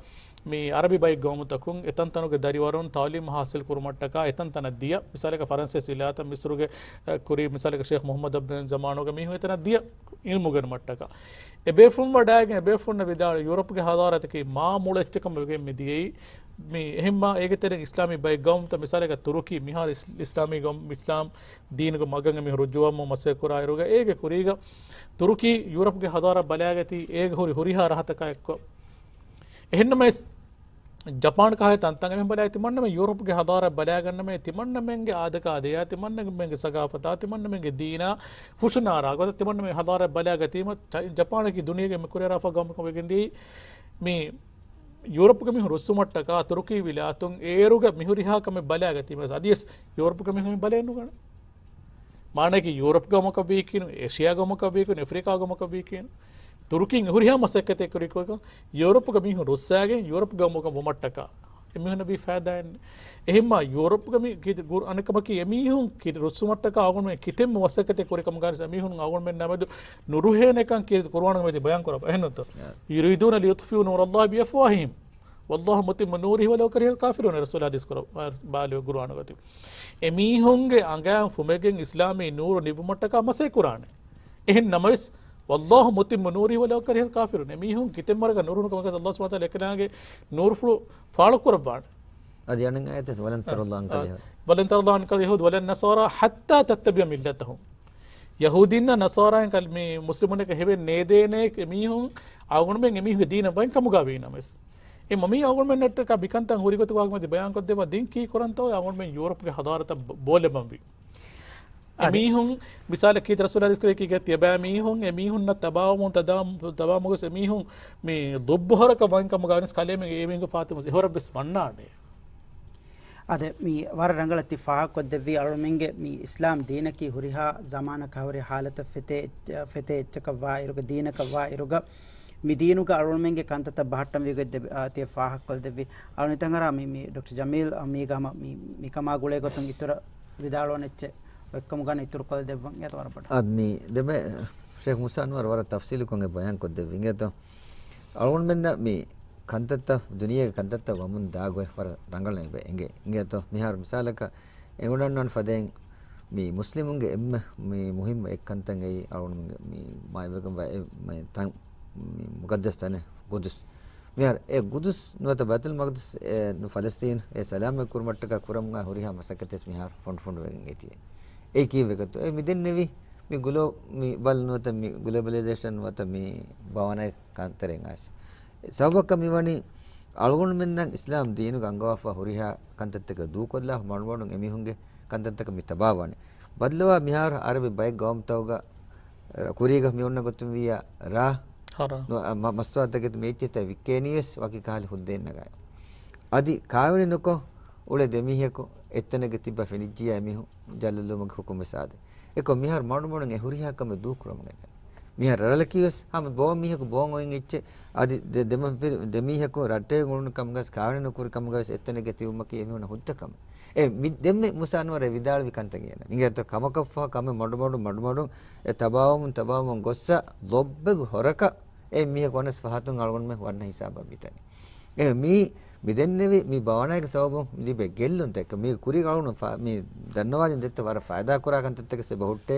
މި އަރަބި ބައެއް ގައުމުތަކުން އެތަންތަނުގެ ދަރިވަރުން ތަޢުލީމު ޙާޞިލް ކުރުމަށްޓަކާ އެތަންތަނަށް ދިޔަ. މިސާލަކަށް ފަރަންސޭސި ވިލާތަށް މިޞްރުގެ، އަ، ކުރީ މިސާލަކަށް ޝޭޚް މުޙައްމަދު އަބްދުލް ޒަމާނުގެ މީހުން އެތަނަށް ދިޔަ އިލްމު އުގެނުމަށްޓަކާ. އެބޭފުޅުން ވަޑައިގެން އެބޭފުޅުންނަށް ވިދާޅުވި ޔޫރަޕްގެ ޙަޟާރަތަކީ މާ މޮޅު އެއްޗަކަށް ވެގެން މި ދިޔައީ. މި އެހެންމާ އޭގެ ތެރެއިން އިސްލާމީ ބައެއް ގައުމުތައް މިސާލަކަށް ތުރުކީ މިހާރު އިސް-، އިސްލާމީ ގައުމު، އިސްލާމް ދީނުގެ މަގަށް އެމީހުން ރުޖޫޢަވަމުން މަސައްކަތް ކުރާއިރުގަ އޭގެ ކުރީގަ ތުރުކީ ޔޫރަޕްގެ ޙަޟާރަތް ބަލާގަތީ އޭގަ ހުރި ހުރިހާ ރަހަތަކާ އެއްކޮށް. އެހެންނަމަވެސް، ޖަޕާން ކަހަލަ ތަންތަން އެމެން ބަލާ ތިމަންނަމެން ޔޫރަޕްގެ ޙަޟާރަތް ބަލާގަންނަމޭ ތިމަންނަމެންގެ އާދަކާދަޔާ ތިމަންނަމެންގެ ސަގާފަތާ ތިމަންނަމެންގެ ދީނާ ހުށުނާރާ ގޮތަށް ތިމަންނަމެން ޙަޟާރަތް ބަލާގަތީމަ ޖަ-، ޖަޕާނަކީ ދުނިޔޭގެ މި ކުރިއަރާފަ ގައުމަކަށް ވެގެންދިޔައީ. މި ޔޫރަޕްގެ މީހުން ރުއްސުމަށްޓަކާ ތުރުކީ ވިލާތުން އޭރުގަ މިހުރިހާ ކަމެއް ބަލާގަތީމަ އަދިވެސް ޔޫރަޕްގެ މީހުން ބަލައެއް ނުގަނެ. މާނައަކީ ޔޫރަޕް ގައުމަކަށް ވީކީނު، އޭޝިޔާ ގައުމަކަށް ވީކީނު، އެފްރިކާ ގައުމަކަށް ވީކީނު، ތުރުކީން ހުރިހާ މަސައްކަތެއް ކުރިކޮށް، ޔޫރަޕްގެ މީހުން ރުއްސާގެން ޔޫރަޕް ގައުމަކަށް ވުމަށްޓަކާ އެމީހުންނަށް ވީ ފައިދާއެއް ނެތް. އެހެންމާ ޔޫރަޕްގެ މި ކި-، ގުރު-، އަނެއްކަމަކީ އެމީހުން ކި-، ރުއްސުމަށްޓަކާ އަޅުގަނޑުމެން ކިތަންމެ މަސައްކަތެއް ކުރި ކަމުގަ ވެސް އެމީހުން އަޅުގަނޑުމެންނާ މެދު ނުރުހޭނެކަން ކި-، ޤުރުއާނުގެ މެދު ބަޔާން ކުރައްވާ. އެހެންނުތޯ؟ ޔުރީދޫނަ ލިޔުޠްފިއޫ ނޫރައްލާހި ބިއަފްވާހިހިމް ވައްލާހު މުތިއްމު ނޫރިހި ވަލައު ކަރިހަލް ކާފިރޫން. ރަސޫލާ ޙަދީޘް ކުރައްވާ ބާލި ޤުރުއާނުގަ ތިބި. އެމީހުންގެ އަނގައިން ފުމެގެން އިސްލާމީ ނޫރު ނިބުމަށްޓަކާ މަސައްކަތް ކުރާނެ. އެހެން ނަމަވެސް، ވައްލާހު މުތިއްމު ނޫރިހި ވަލައު ކަރިހަލް ކާފިރޫން. އެމީހުން ކިތަންމެ ވަރަކަށް ނުރުހުނު ކަމަކަށް ﷲ ސުބްޙާނަހޫ ވަތަޢާލާ އެކަލާނގެ ނޫރުފުޅު ފާޅުކުރައްވާނެ. އަދި އަނެއް އާޔަތެއް، ވަލަން ތަރްޟާ ޢަންކަ އަލްޔަހޫދު ވަލަން ނަޞާރާ ޙައްތާ ތައްތަބިޢަ މިއްލަތަހުމް. ޔަހޫދީންނާ ނަޞާރާއިން ކަލް-، މި މުސްލިމުންނަކަށް ހެވެން ނޭދޭނެ އެމީހުން އަޅުގަނޑުމެން އެމީހުންގެ ދީނަށް ވަން ކަމުގަ ވީނަމަވެސް. އެ މަ-، މީ އަޅުގަނޑުމެންނަށްޓަކާ މިކަންތައް ހުރި ގޮތުގަ ވާގޮތް މަތި ބަޔާންކޮށްދެއްވާ ދިން ކީއްކުރަންތޯ އަޅުގަނޑުމެން ޔޫރަޕްގެ ޙަޟާރަތަށް ބޯ-، ބޯލެއްވަންވީ. އަދި އެމީހުން މިސާލަކީ ރަސޫލާ ޙަދީޘް ކުރެއްވި ކީގެ ތިޔަބައިމީހުން އެމީހުންނަށް ތަބާވަމުން ތަދާ-، ތަބާވަމުން ގޮސް އެމީހުން މި ދުއްބުހަރަކަށް ވަން ކަމުގަ ވެސް ކަލޭމެން އެމީހުންގެ ފާތިމުސް އެހޮރަށް ވެސް ވަންނާނެ. އާދެ، މި ވަރަށް ރަނގަޅަށް ތި ފާހަގަކޮށްދެއްވީ އަޅުމެންގެ މި އިސްލާމް ދީނަކީ ހުރިހާ ޒަމާނަކަށް ހުރި ހާލަތަށް ފެތޭ، ފެތޭ އެއްޗަކަށް ވާ އިރުގަ، ދީނަކަށް ވާ އިރުގަ، މި ދީނުގަ އަޅުމެންގެ ކަންތައްތައް ބަހައްޓަން ވީގޮތް ދެ-، އާ، ތި ފާހަގަކޮށްދެއްވީ. އަޅު ނިތަން އަރާ މި، މި ޑޮކްޓަރ ޖަމީލް، އާ، މީގަ ހަމަ މި، މިކަމާ ގުޅޭ ގޮތުން އިތުރަށް ވިދާޅުވަން އެއްޗެއް އޮތްކަމުގަ އިތުރުކޮށްދެއްވަން އެތަ ވަރަށް ބޮޑަށް. އާ، މި ދެމެ ޝޭޚް މޫސާ އަންވަރު ވަރަށް ތަފްސީލުކޮށް އެ ބަޔާންކޮށްދެއްވި އިނގޭތޯ. އަޅުގަނޑުމެންނަށް މި ކަންތައްތައް ދުނިޔޭގެ ކަންތައްތައް ވަމުން ދާގޮތް ވަރަށް ރަނގަޅަށް އެބަ އެނގޭ. އިނގޭތޯ، މިހާރު މިސާލަކަށް އެނގުނަންވާން ފަދައިން މި މުސްލިމުންގެ އެންމެ މި މުހިއްމު އެއްކަންތައް އެއީ އަޅުގަނޑުމެންގެ މި މާތްވެގެންވާ އެ މި ތަން، މި މުޤައްދަސް ތަނެއް ޤުދުސް. މިހާރު އެ ޤުދުސް ނުވަތަ ބައިތުލް މަޤްދިސް އެ ނު ފަލަސްޠީން އެ ސަލާމަތް ކުރުމަށްޓަކާ ކުރަމުން ހުރިހާ މަސައްކަތެއް މިހާރު ފޮނޑު ފޮނޑުވެގެން އެތި. އެ ކީއްވެގެތޯ؟ އެ މިދެންނެވި މި ގްލޯ-، މި ބަލް ނުވަތަ މި ގްލޯބަލައިޒޭޝަން ނުވަތަ މި ބަވަނަ ކަންތަރެއް އައިސް. ސަބަބަކަށް މިވަނީ އަޅުގަނޑުމެންނަށް އިސްލާމް ދީނުގަ އަންގަވާފަ ހުރިހާ ކަންތައްތަކަށް ދޫކޮށްލާ މަޑުމަޑުން އެމީހުންގެ ކަންތައްތަކަށް މި ތަބާވާނެ. ބަދަލުވާ މިހާރު ޢަރަބި ބައެއް ގައުމުތަކުގަ، ކުރީގަ މި އޮންނަ ގޮތުން ވިއްޔާ ރާ، ހަރާ. ނު-، މަ-، މަސްތުވާތަކެތި މި އެއްޗެތައް ވިއްކޭނީވެސް ވަކި ކަހަލަ ހުއްދައެއް ނަގާ. އަދި ކާވެނި ނުކޮށް އުޅޭ ދެމީހަކު އެއްތަނެއްގަ ތިއްބާ ފެނިއްޖިއްޔާ އެމީހުން ޖައްލަލުމުގެ ހުކުމް ވެސް އާދޭ. އެކަމް މިހާރު މަޑުމަޑުން އެ ހުރިހާ ކަމެއް ދޫކުރަމުން އެކަން. މިހާރު ރަށްރަށަކީ ވެސް ހަމަ ބޯ މީހަކު ބޯން އޮތް އެއްޗެއް. އަދި ދެ-، ދެމަ-، ދެމީހަކު ރައްޓެއް އުޅުނު ކަމުގަސް ކާވެނި ނުކުރި ކަމުގަ ވެސް އެއްތަނެއްގަ ތިބުމަކީ އެމީހުންނަށް ހުއްދަ ކަމެއް. އެ މި ދެންމެ މޫސާ އަންވަރަށް ވިދާޅުވި ކަންތައް އޭނަ. އިނގޭތޯ ކަމަކަށްފަހު ކަމެއް މަޑުމަޑުން މަޑުމަޑުން އެ ތަބާވަމުން ތަބާވަމުން ގޮއްސަ ލޮއްބެގު ހޮރަކަށް އެ މީހަކު ވަނަސް ފަހަތުން އަޅުގަނޑުމެން ވަންނަ ހިސާބަށް މިތަނީ. އެ މީ، މި ދެންނެވި މި ބަވަނައިގެ ސަބަބުން ލިބޭ ގެއްލުންތަކެއް މީ ކުރީގަ އަޅުގަނޑު ފަ-، މި ދަންނަވާދިން ދެއްތަ ވަރަށް ފައިދާ ކުރާ ކަންތައްތަކެއް އެބަ ހުއްޓޭ.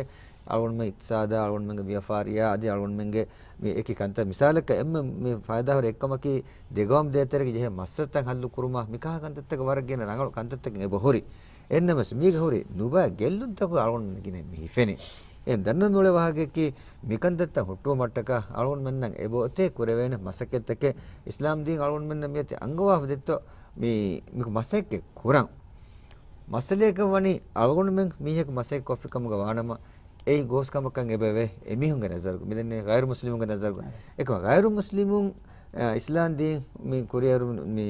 އަޅުގަނޑުމެން އިޤްތިޞާދާ، އަޅުގަނޑުމެންގެ ވިޔަފާރިޔާ، އަދި އަޅުގަނޑުމެންގެ މި އެކި ކަންތައް. މިސާލަކަށް އެންމެ މި ފައިދާ ހުރި އެއްކަމަކީ ދެގައުމު ދޭތެރޭގެ ޖެހޭ މައްސަލަތައް ހައްލު ކުރުމާ މިކަހަ ކަންތައްތަކަށް ވަރަށް ގިނަ ރަނގަޅު ކަންތައްތަކެއް އެބަ ހުރި. އެހެންނަމަވެސް މީގަ ހުރި ނުބައި ގެއްލުންތަކުގެ އަޅުގަނޑުމެން ގިނަ މި ހިފެނީ. އެ ދަންނަވަން މިއުޅޭ ވާހަކައަކީ މިކަންތައްތައް ހުއްޓުވުމަށްޓަކާ އަޅުގަނޑުމެންނަށް އެބައޮތޭ ކުރެވޭނެ މަސައްކަތްތަކެއް އިސްލާމް ދީން އަޅުގަނޑުމެންނަށް މިއޮތީ އަންގަވާފަ ދެއްތޯ މި، މި މަސައްކަތް ކުރަން. މައްސަލައަކަށް ވަނީ އަޅުގަނޑުމެން މީހަކު މަސައްކަތް ކޮށްފި ކަމުގަ ވާނަމަ، އެއީ ގޯސް ކަމަކަށް އެބަވޭ އެމީހުންގެ ނަޒަރުގަ، މިދެންނެވި ޣައިރު މުސްލިމުންގެ ނަޒަރުގަ. އެކަމަ ޣައިރު މުސްލިމުން، އަ، އިސްލާމް ދީން މި ކުރިއެރު-، މި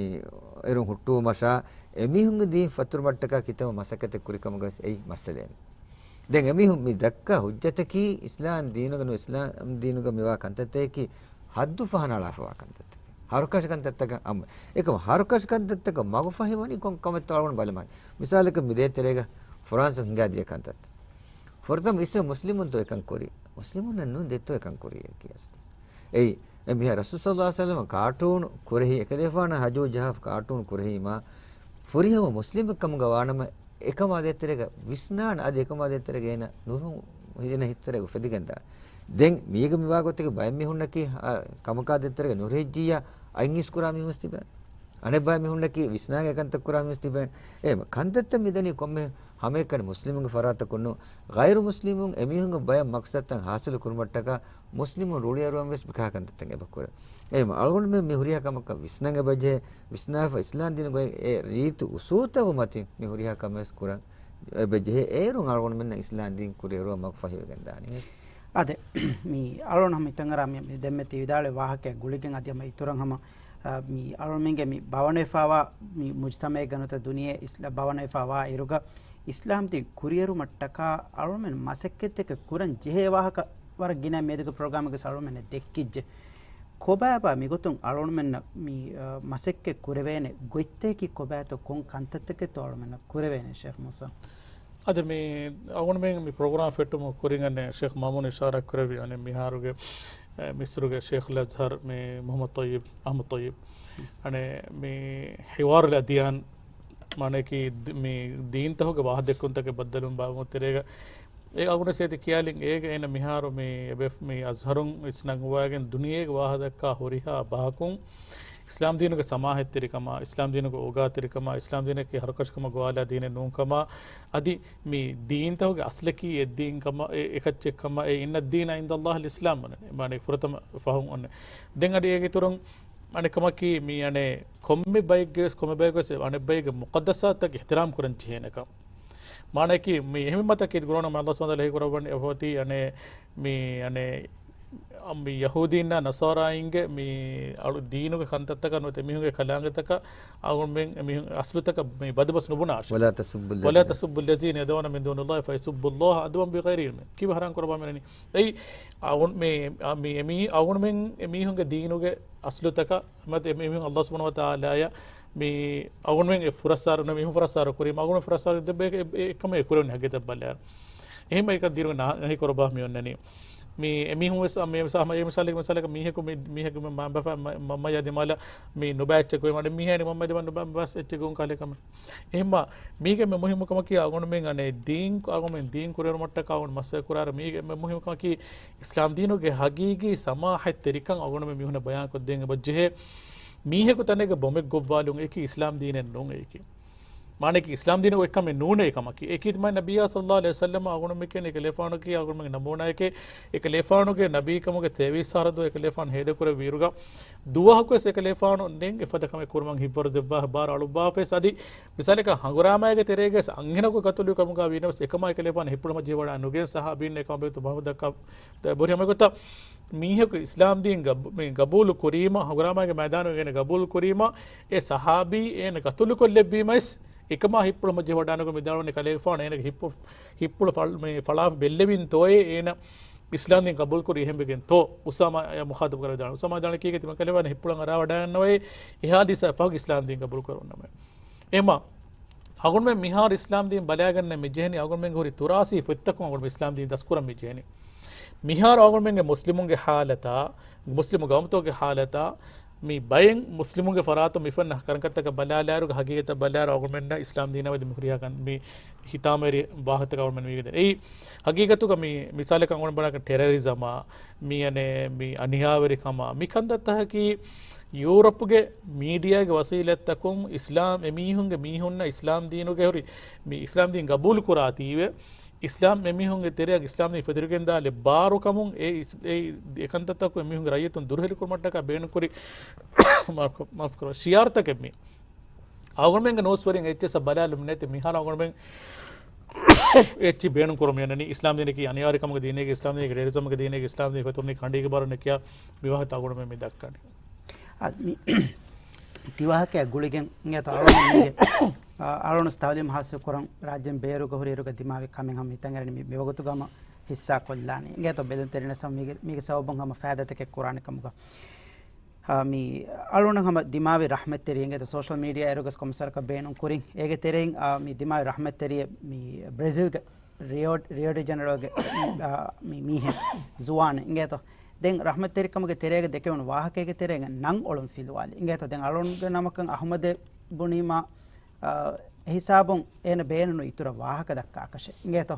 އެރުން ހުއްޓުވުމަށާ، އެމީހުންގެ ދީން ފަތުރުމަށްޓަކާ ކިތަންމެ މަސައްކަތެއް ކުރި ކަމުގަ ވެސް އެއީ މައްސަލައެއް. ދެން އެމީހުން މި ދައްކާ ހުއްޖަތަކީ އިސްލާމް ދީނުގަ ނު-، އިސްލާމް ދީނުގަ މިވާ ކަންތައްތަކަކީ ހައްދު ފަހަނައަޅާފަވާ ކަންތައްތަކެއް. ހަރުކަށި ކަންތައްތަކަށް އަމް. އެކަމަ ހަރުކަށި ކަންތައްތަކަށް މަގުފަހިވަނީ ކޮން ކަމެއްތޯ އަޅުގަނޑު ބަލަމާ. މިސާލަކަށް މި ދޭތެރޭގަ ފުރާންސުން ހިނގާދިޔަ ކަންތައްތައް. ފުރަތަމަ އިސްވެ މުސްލިމުންތޯ އެކަން ކުރީ؟ މުސްލިމުންނަށް ނޫން ދެއްތޯ އެކަން ކުރީ އެކި އަސްލު. އެއީ، އެ މިހާ ރަސޫލު ޞައްލަﷲ ޢަލައިހި ވަސައްލަމަ ކާޓޫނު ކުރެހި، އެކަލޭފާނަށް ހަޖޫ ޖަހާފަ ކާޓޫނު ކުރެހީމާ، ފުރިހަމަ މުސްލިމެއް ކަމުގަ ވާނަމަ، އެކަމާ ދޭތެރޭގަ ވިސްނާނެ، އަދި އެކަމާ ދޭތެރޭގަ އޭނަ ނުރުހުން ހިދެނެ ހިތުތެރޭގަ އުފެދިގެންދާނެ. ދެން މީގަ މިވާގޮތަކީ ބައެއް މީހުންނަކީ، އަ، ކަމަކާ ދޭތެރޭގަ ނުރުހިއްޖިއްޔާ އަތް އިސްކުރާ މީހުން ވެސް ތިބޭނެ. އަނެއް ބައެއް މީހުންނަކީ ވިސްނާގެ ކަންތައް ކުރާ މީހުން ވެސް ތިބޭނެ. އެ ކަންތައްތައް މިދަނީ ކޮންމެ ހަމައެކަނި މުސްލިމުންގެ ފަރާތަކުން ނޫން، ޣައިރު މުސްލިމުން އެމީހުންގެ ބައެއް މަޤްޞަދުތައް ހާސިލު ކުރުމަށްޓަކާ މުސްލިމުން ރުޅިއެރުވަން ވެސް މިކަހަ ކަންތައްތައް އެބަ ކުރޭ. އެހެން އަޅުގަނޑުމެން މި ހުރިހާ ކަމަކަށް ވިސްނަން އެބަޖެހޭ، ވިސްނާފަ އިސްލާމް ދީނުގެ އެ ރީތި އުސޫލުތަކުގެ މަތިން މި ހުރިހާ ކަމެއް ވެސް ކުރަން އެބަޖެހޭ. އޭރުން އަޅުގަނޑުމެންނަށް އިސްލާމް ދީން ކުރިއެރުވަން މަގުފަހިވެގެން ދާނީ. އާދެ، މި އަޅުގަނޑު ހަމަ ހިތަށްއަރާ މި، މި ދެންމެ ތި ވިދާޅުވި ވާހަކައާ ގުޅިގެން އަދި ހަމަ އިތުރަށް ހަމަ، އާ، މި އަޅުގަނޑުމެންގެ މި ބަވަނަވެފަވާ މި މުޖްތަމަޢެއްގަ ނުވަތަ ދުނިޔެ އިސްލާ-، ބަވަނަވެފަވާ އިރުގަ އިސްލާމް ދީން ކުރިއެރުމަށްޓަކާ އަޅުގަނޑުމެން މަސައްކަތްތަކެއް ކުރަން ޖެހޭ ވާހަކަ ވަރަށް ގިނަ މިއަދުގެ ޕްރޮގްރާމެއްގަ އަޅުގަނޑުމެންނަށް ދެއްކިއްޖެ. ކޮބާބާ މިގޮތުން އަޅުގަނޑުމެންނަށް މި، އާ، މަސައްކަތް ކުރެވޭނެ ގޮތްތަކަކީ ކޮބާތޯ ކޮން ކަންތައްތަކެއްތޯ އަޅުގަނޑުމެންނަށް ކުރެވޭނެ ޝޭޚް މޫސާ؟ އަދި މި އަޅުގަނޑުމެން މި ޕްރޮގްރާމް ފެއްޓުމުގެ ކުރިން އަނެއް ޝޭޚް މައުމޫން އިޝާރާތް ކުރެއްވި އަނެއް މިހާރުގެ، އެ، މިސްރުގެ ޝޭޚުލް އަޒްހަރު މި މުޙައްމަދު ޠައްޔިބު، އަޙްމަދު ޠައްޔިބު. އަނެއް މި ޙިވާރުލް އަދްޔާން، މާނައަކީ ދި-، މި ދީންތަކުގެ ވާހަކަދެއްކުންތަކެއް ބައްދަލުވުން ބާއްވުމުގެ ތެރޭގަ އެ އަޅުގަނޑު ސޭދި ކިޔާލިން އޭގެ އޭނަ މިހާރު މި އެބެ-، މި އަޒްހަރުން ވެސް ނަންގަވައިގެން ދުނިޔޭގެ ވާހަކަދައްކާ ހުރިހާ ބަހަކުން އިސްލާމް ދީނުގެ ސަމާޙަތްތެރިކަމާ، އިސްލާމް ދީނުގެ އޯގާތެރިކަމާ، އިސްލާމް ދީނަކީ ހަރުކަށިކަމަށް ގޮވާލާ ދީނެއް ނޫންކަމާ، އަދި މި ދީންތަކުގެ އަސްލަކީ އެއްދީންކަމަށް، އެ-، އެކައްޗެއްކަމަށް، އެ، إن الدين عند الله الإسلام ވަނެ. މާނަ ފުރަތަމަ ފަހުން އޮންނެ. ދެން އަދި އޭގެ އިތުރުން އަނެއް ކަމަކީ މި އަނެއް ކޮންމެ ބައެއްގެ ވެސް، ކޮންމެ ބައެއްގެ ވެސް އަނެއް ބައެއްގެ މުޤައްދަސާތަށް އިޙްތިރާމް ކުރަން ޖެހޭނެކަން. މާނައަކީ މި އެހެން މަތަކީ ގުރުއާނުގަ ﷲ ސުބްޙާނަހޫ ވަތަޢާލާ ވަޙީ ކުރައްވަނީ އެފަތީ އަނެއް މި އަނެއް މި ޔަހޫދީންނާ ނަޞާރާއިންގެ މި އަޅު ދީނުގެ ކަންތައްތަކަށް ނުވަތަ އެމީހުންގެ ކަލާނގެތަކަށް އަޅުގަނޑުމެން އެމީހުން އަސްލުތަކަށް މި ބަދުބަސް ނުބުނާށޭ. ولا تسبوا الذين، ولا تسبوا الذين يدعون من دون الله فيسبوا الله عدوا بغير علم. ކީއްވެ ޙަރާމް ކުރައްވާ މިއަންނަނީ؟ އެއީ އަޅުގަނޑު މި، މި އެމީ-، އަޅުގަނޑުމެން އެމީހުންގެ ދީނުގެ އަސްލުތަކަށް ނުވަތަ އެމީހުން ﷲ ސުބްޙާނަހޫ ވަތަޢާލާއަށް މި އަޅުގަނޑުމެން އެ ފުރައްސާރު، މީހުން ފުރައްސާރު ކުރީމަ އަޅުގަނޑުމެން ފުރައްސާރު ދެއްވޭ އެ، އެ، އެކަމެއް ކުރެވުނީ ހަގީގަތަށް ބަލާއިރު. އެހެންވީމަ އެކަން ދީނުގަ ނަ-، ނަހީ ކުރައްވާ މި އޮންނަނީ. މި އެމީހުން ވެސް އަ، މި ސަ-، މި މިސާލެއް، މިސާލަކަށް މީހަކު މި، މީހަކު މި މަ-، މަ-، މަ-، މަ-، މައްމަޔާ ދިމާލަށް މި ނުބައި އެއްޗެއް ގޮވީމަ އަނެއް މީހާ އަނެއް މައްމަޔާ ދިމާލަށް ނުބައި ބަސް އެއްޗެއް ގޮވުން ކަހަލަ ކަމެއް. އެހެންވީމަ މީގެ މި މުހިއްމު ކަމަކީ އަޅުގަނޑުމެން އަނެއް ދީން، އަޅުގަނޑުމެން ދީން ކުރިއެރުމަށްޓަކާ އަޅުގަނޑު މަސައްކަތް ކުރާއިރު މީގެ މި މުހިއްމު ކަމަކީ އިސްލާމް ދީނުގެ ހަގީގީ ސަމާޙަތްތެރިކަން އަޅުގަނޑުމެން މީހުންނަށް ބަޔާންކޮށްދޭން އެބަޖެހޭ. މީހަކު ތަނެއްގަ ބޮމެއް ގޮއްވާލުން އެކީ އިސްލާމް ދީނެއް ނޫން އެކީ. މާނައަކީ އިސްލާމް ދީނުގެ އެއްކަމެއް ނޫނޭ ކަމަކީ. އެކީ ތިމާ ނަބިއްޔާ ޞައްލަﷲ ޢަލައިހި ވަސައްލަމަ އަޅުގަނޑުމެން ކިޔަނީ އެކަލޭފާނުގެ އަޅުގަނޑުމެންގެ ނަމޫނާއެކޭ، އެކަލޭފާނުގެ ނަބީކަމުގެ ތެވީސް އަހަރު ދުވަހު އެކަލޭފާނު ހޭދަކުރެއްވިއިރުގަ ދުވަހަކުވެސް އެކަލޭފާނު ދެން އެފަދަ ކަމެއް ކުރުމަށް ހިތްވަރު ދެއްވާފަ ބާރު އަޅުއްވާފަވެސް އަދި މިސާލަކަށް ހަނގުރާމައިގެ ތެރޭގަވެސް އަންހެނަކު ގަތުލުވި ކަމުގަ ވީނަމަވެސް އެކަމާ އެކަލޭފާނު ހިތްޕުޅުމަށް ޖެހިވަޑައި ނުގެން ޞަޙާބީން އެކަމާ ބެހޭ ބަހު ދައްކާ ބުރި ހަމަ ގޮތަށް މީހަކު އިސްލާމް ދީން ގަބޫ-، މި ގަބޫލު ކުރީމަ، ހަނގުރާމާގެ މައިދާނުގައި ގަބޫލު ކުރީމަ، އެ ސަހާބީ އޭނަ ގަތުލުކޮށްލެއްވީމަވެސް، އެކަމާ ހިތްޕުޅު މަޖެހިވަޑާނުގެ މިދާޅުވަނީ ކަލޭގެފާނު އޭނަގެ ހިއްޕު-، ހިތްޕުޅު ފަޅު-، މި ފަޅާފަ ބެއްލެވިންތޯއޭ އޭނަ އިސްލާމް ދީން ގަބޫލު ކުރީ އެހެންވެގެންތޯ؟ އުސާމާ އެ މުޚާތަބު ކަރަވިދާނެ. އުސާމާ ދާނެ ކީގެ ތިމަ ކަލޭގެފާނު ހިތްޕުޅަށް އަރާވަޑައިގަންނަވައޭ، އެ ހާދިސާ ފަހު އިސްލާމް ދީން ގަބޫލު ކުރެވުންނަމޭ. އެމަ، އަޅުގަނޑުމެން މިހާރު އިސްލާމް ދީން ބަލާގަންނަ މި ޖެހެނީ އަޅުގަނޑުމެންގެ ހުރި ތުރާސީ ފޮތްތަކުން އަޅުގަނޑު އިސްލާމް ދީން ދަސްކުރަން މި ޖެހެނީ. މިހާރު އަޅުގަނޑުމެންގެ މުސްލިމުންގެ ހާލަތާ، މުސްލިމު ގައުމުތަކުގެ ހާލަތާ، މި ބައެއް މުސްލިމުންގެ ފަރާތުން މި ފެންނަ ކަރަންކަތަކަށް ބަލާލާއިރުގަ ހަގީގަތަށް ބަލާއިރު އަޅުގަނޑުމެންނަށް އިސްލާމް ދީނާ މެދު މި ހުރިހާ ކަން މި ހިތާމަވެރި ވާހަކަތަކަށް އަޅުގަނޑުމެން މިވީ ދެން. އެއީ ހަގީގަތުގަ މި މިސާލަކަށް އަޅުގަނޑު ބަލާކަން ޓެރަރިޒަމާ، މި އަނެއް މި އަނިޔާވެރިކަމާ، މި ކަންތައްތަކަކީ ޔޫރަޕުގެ މީޑިއާގެ ވަސީލަތްތަކުން އިސްލާމް އެމީހުންގެ މީހުންނަށް އިސްލާމް ދީނުގެ ހުރި މި އިސްލާމް ދީން ގަބޫލު ކުރާތީވެ، އިސްލާމް އެމީހުންގެ ތެރެއަށް އިސްލާމް ދީން ފެތުރިގެންދާލެއް ބާރުކަމުން އެ އިސް-، އެ އެކަންތައްތަކުން އެމީހުންގެ ރައްޔިތުން ދުރުހެލިކުރުމަށްޓަކާ ބޭނުންކުރި، މާފު ކުރު-، މާފު ކުރު، ޝިއާރުތަކެއް މީ. އަޅުގަނޑުމެންގެ ނޫސްވެރިން އެއްޗެއްސަށް ބަލާލުމެއް ނެތި. މިހާރު އަޅުގަނޑުމެން އެއްޗި ބޭނުން ކުރަމުން އެންނަނީ އިސްލާމް ދީނަކީ އަނިޔާވެރިކަމުގެ ދީނެއް، އިސްލާމް ދީނަކީ ޓެރަރިޒަމްގެ ދީނެއް، އިސްލާމް ދީން ފެތުރުނީ ކަނޑީގެ ބާރުން ކިޔާ މި ވާހަކަ އަޅުގަނޑުމެން މި ދައްކަނީ. އަ، މި ތި ވާހަކައަށް ގުޅިގެން އިނގޭތޯ އަޅުގަނޑު މީގެ، އަ، އަޅުގަނޑު ތައުލީމު ހާސިލް ކުރަން ރާއްޖޭން ބޭރުގަ ހުރިއިރުގަ ދިމާވި ކަމެއް ހަމަ ހިތަށް އަރި މި މިވަގުތުގަ ހަމަ ހިއްސާ ކޮށްލާނީ. އިނގޭތޯ ބެލުންތެރިންނަސް ހަމަ މީގެ، މީގެ ސަބަބުން ހަމަ ފައިދާތަކެއް ކުރާނެ ކަމުގަ. އާ، މި އަޅުގަނޑަށް ހަމަ ދިމާވި ރަޙްމަތްތެރި އިނގޭތޯ ސޯޝަލް މީޑިއާ އިރުގަސް ކޮމެންޓްސް ވަރަކަށް ބޭނުން ކުރިން. އޭގެ ތެރެއިން، އާ، މި ދިމާވި ރަޙްމަތްތެރިއެއް މި ބްރެޒިލްގެ ރިއޯ، ރިއޯ ޑި ޖެނެރޯގެ، އާ، މި މީހެއް ޒުވާނެއް އިނގޭތޯ. ދެން ރަޙްމަތްތެރިކަމުގެ ތެރޭގަ ދެކެވުނު ވާހަކައިގެ ތެރޭގަ ނަން އޮޅުން ފިލުވާލި. އިނގޭތޯ ދެން އަޅުގަނޑުގެ ނަމަކަށް އަޙްމަދެއް ބުނީމާ، އާ، އެހިސާބުން އޭނަ ބޭނުނު އިތުރަށް ވާހަކަ ދައްކާކަށެއް. އިނގޭތޯ؟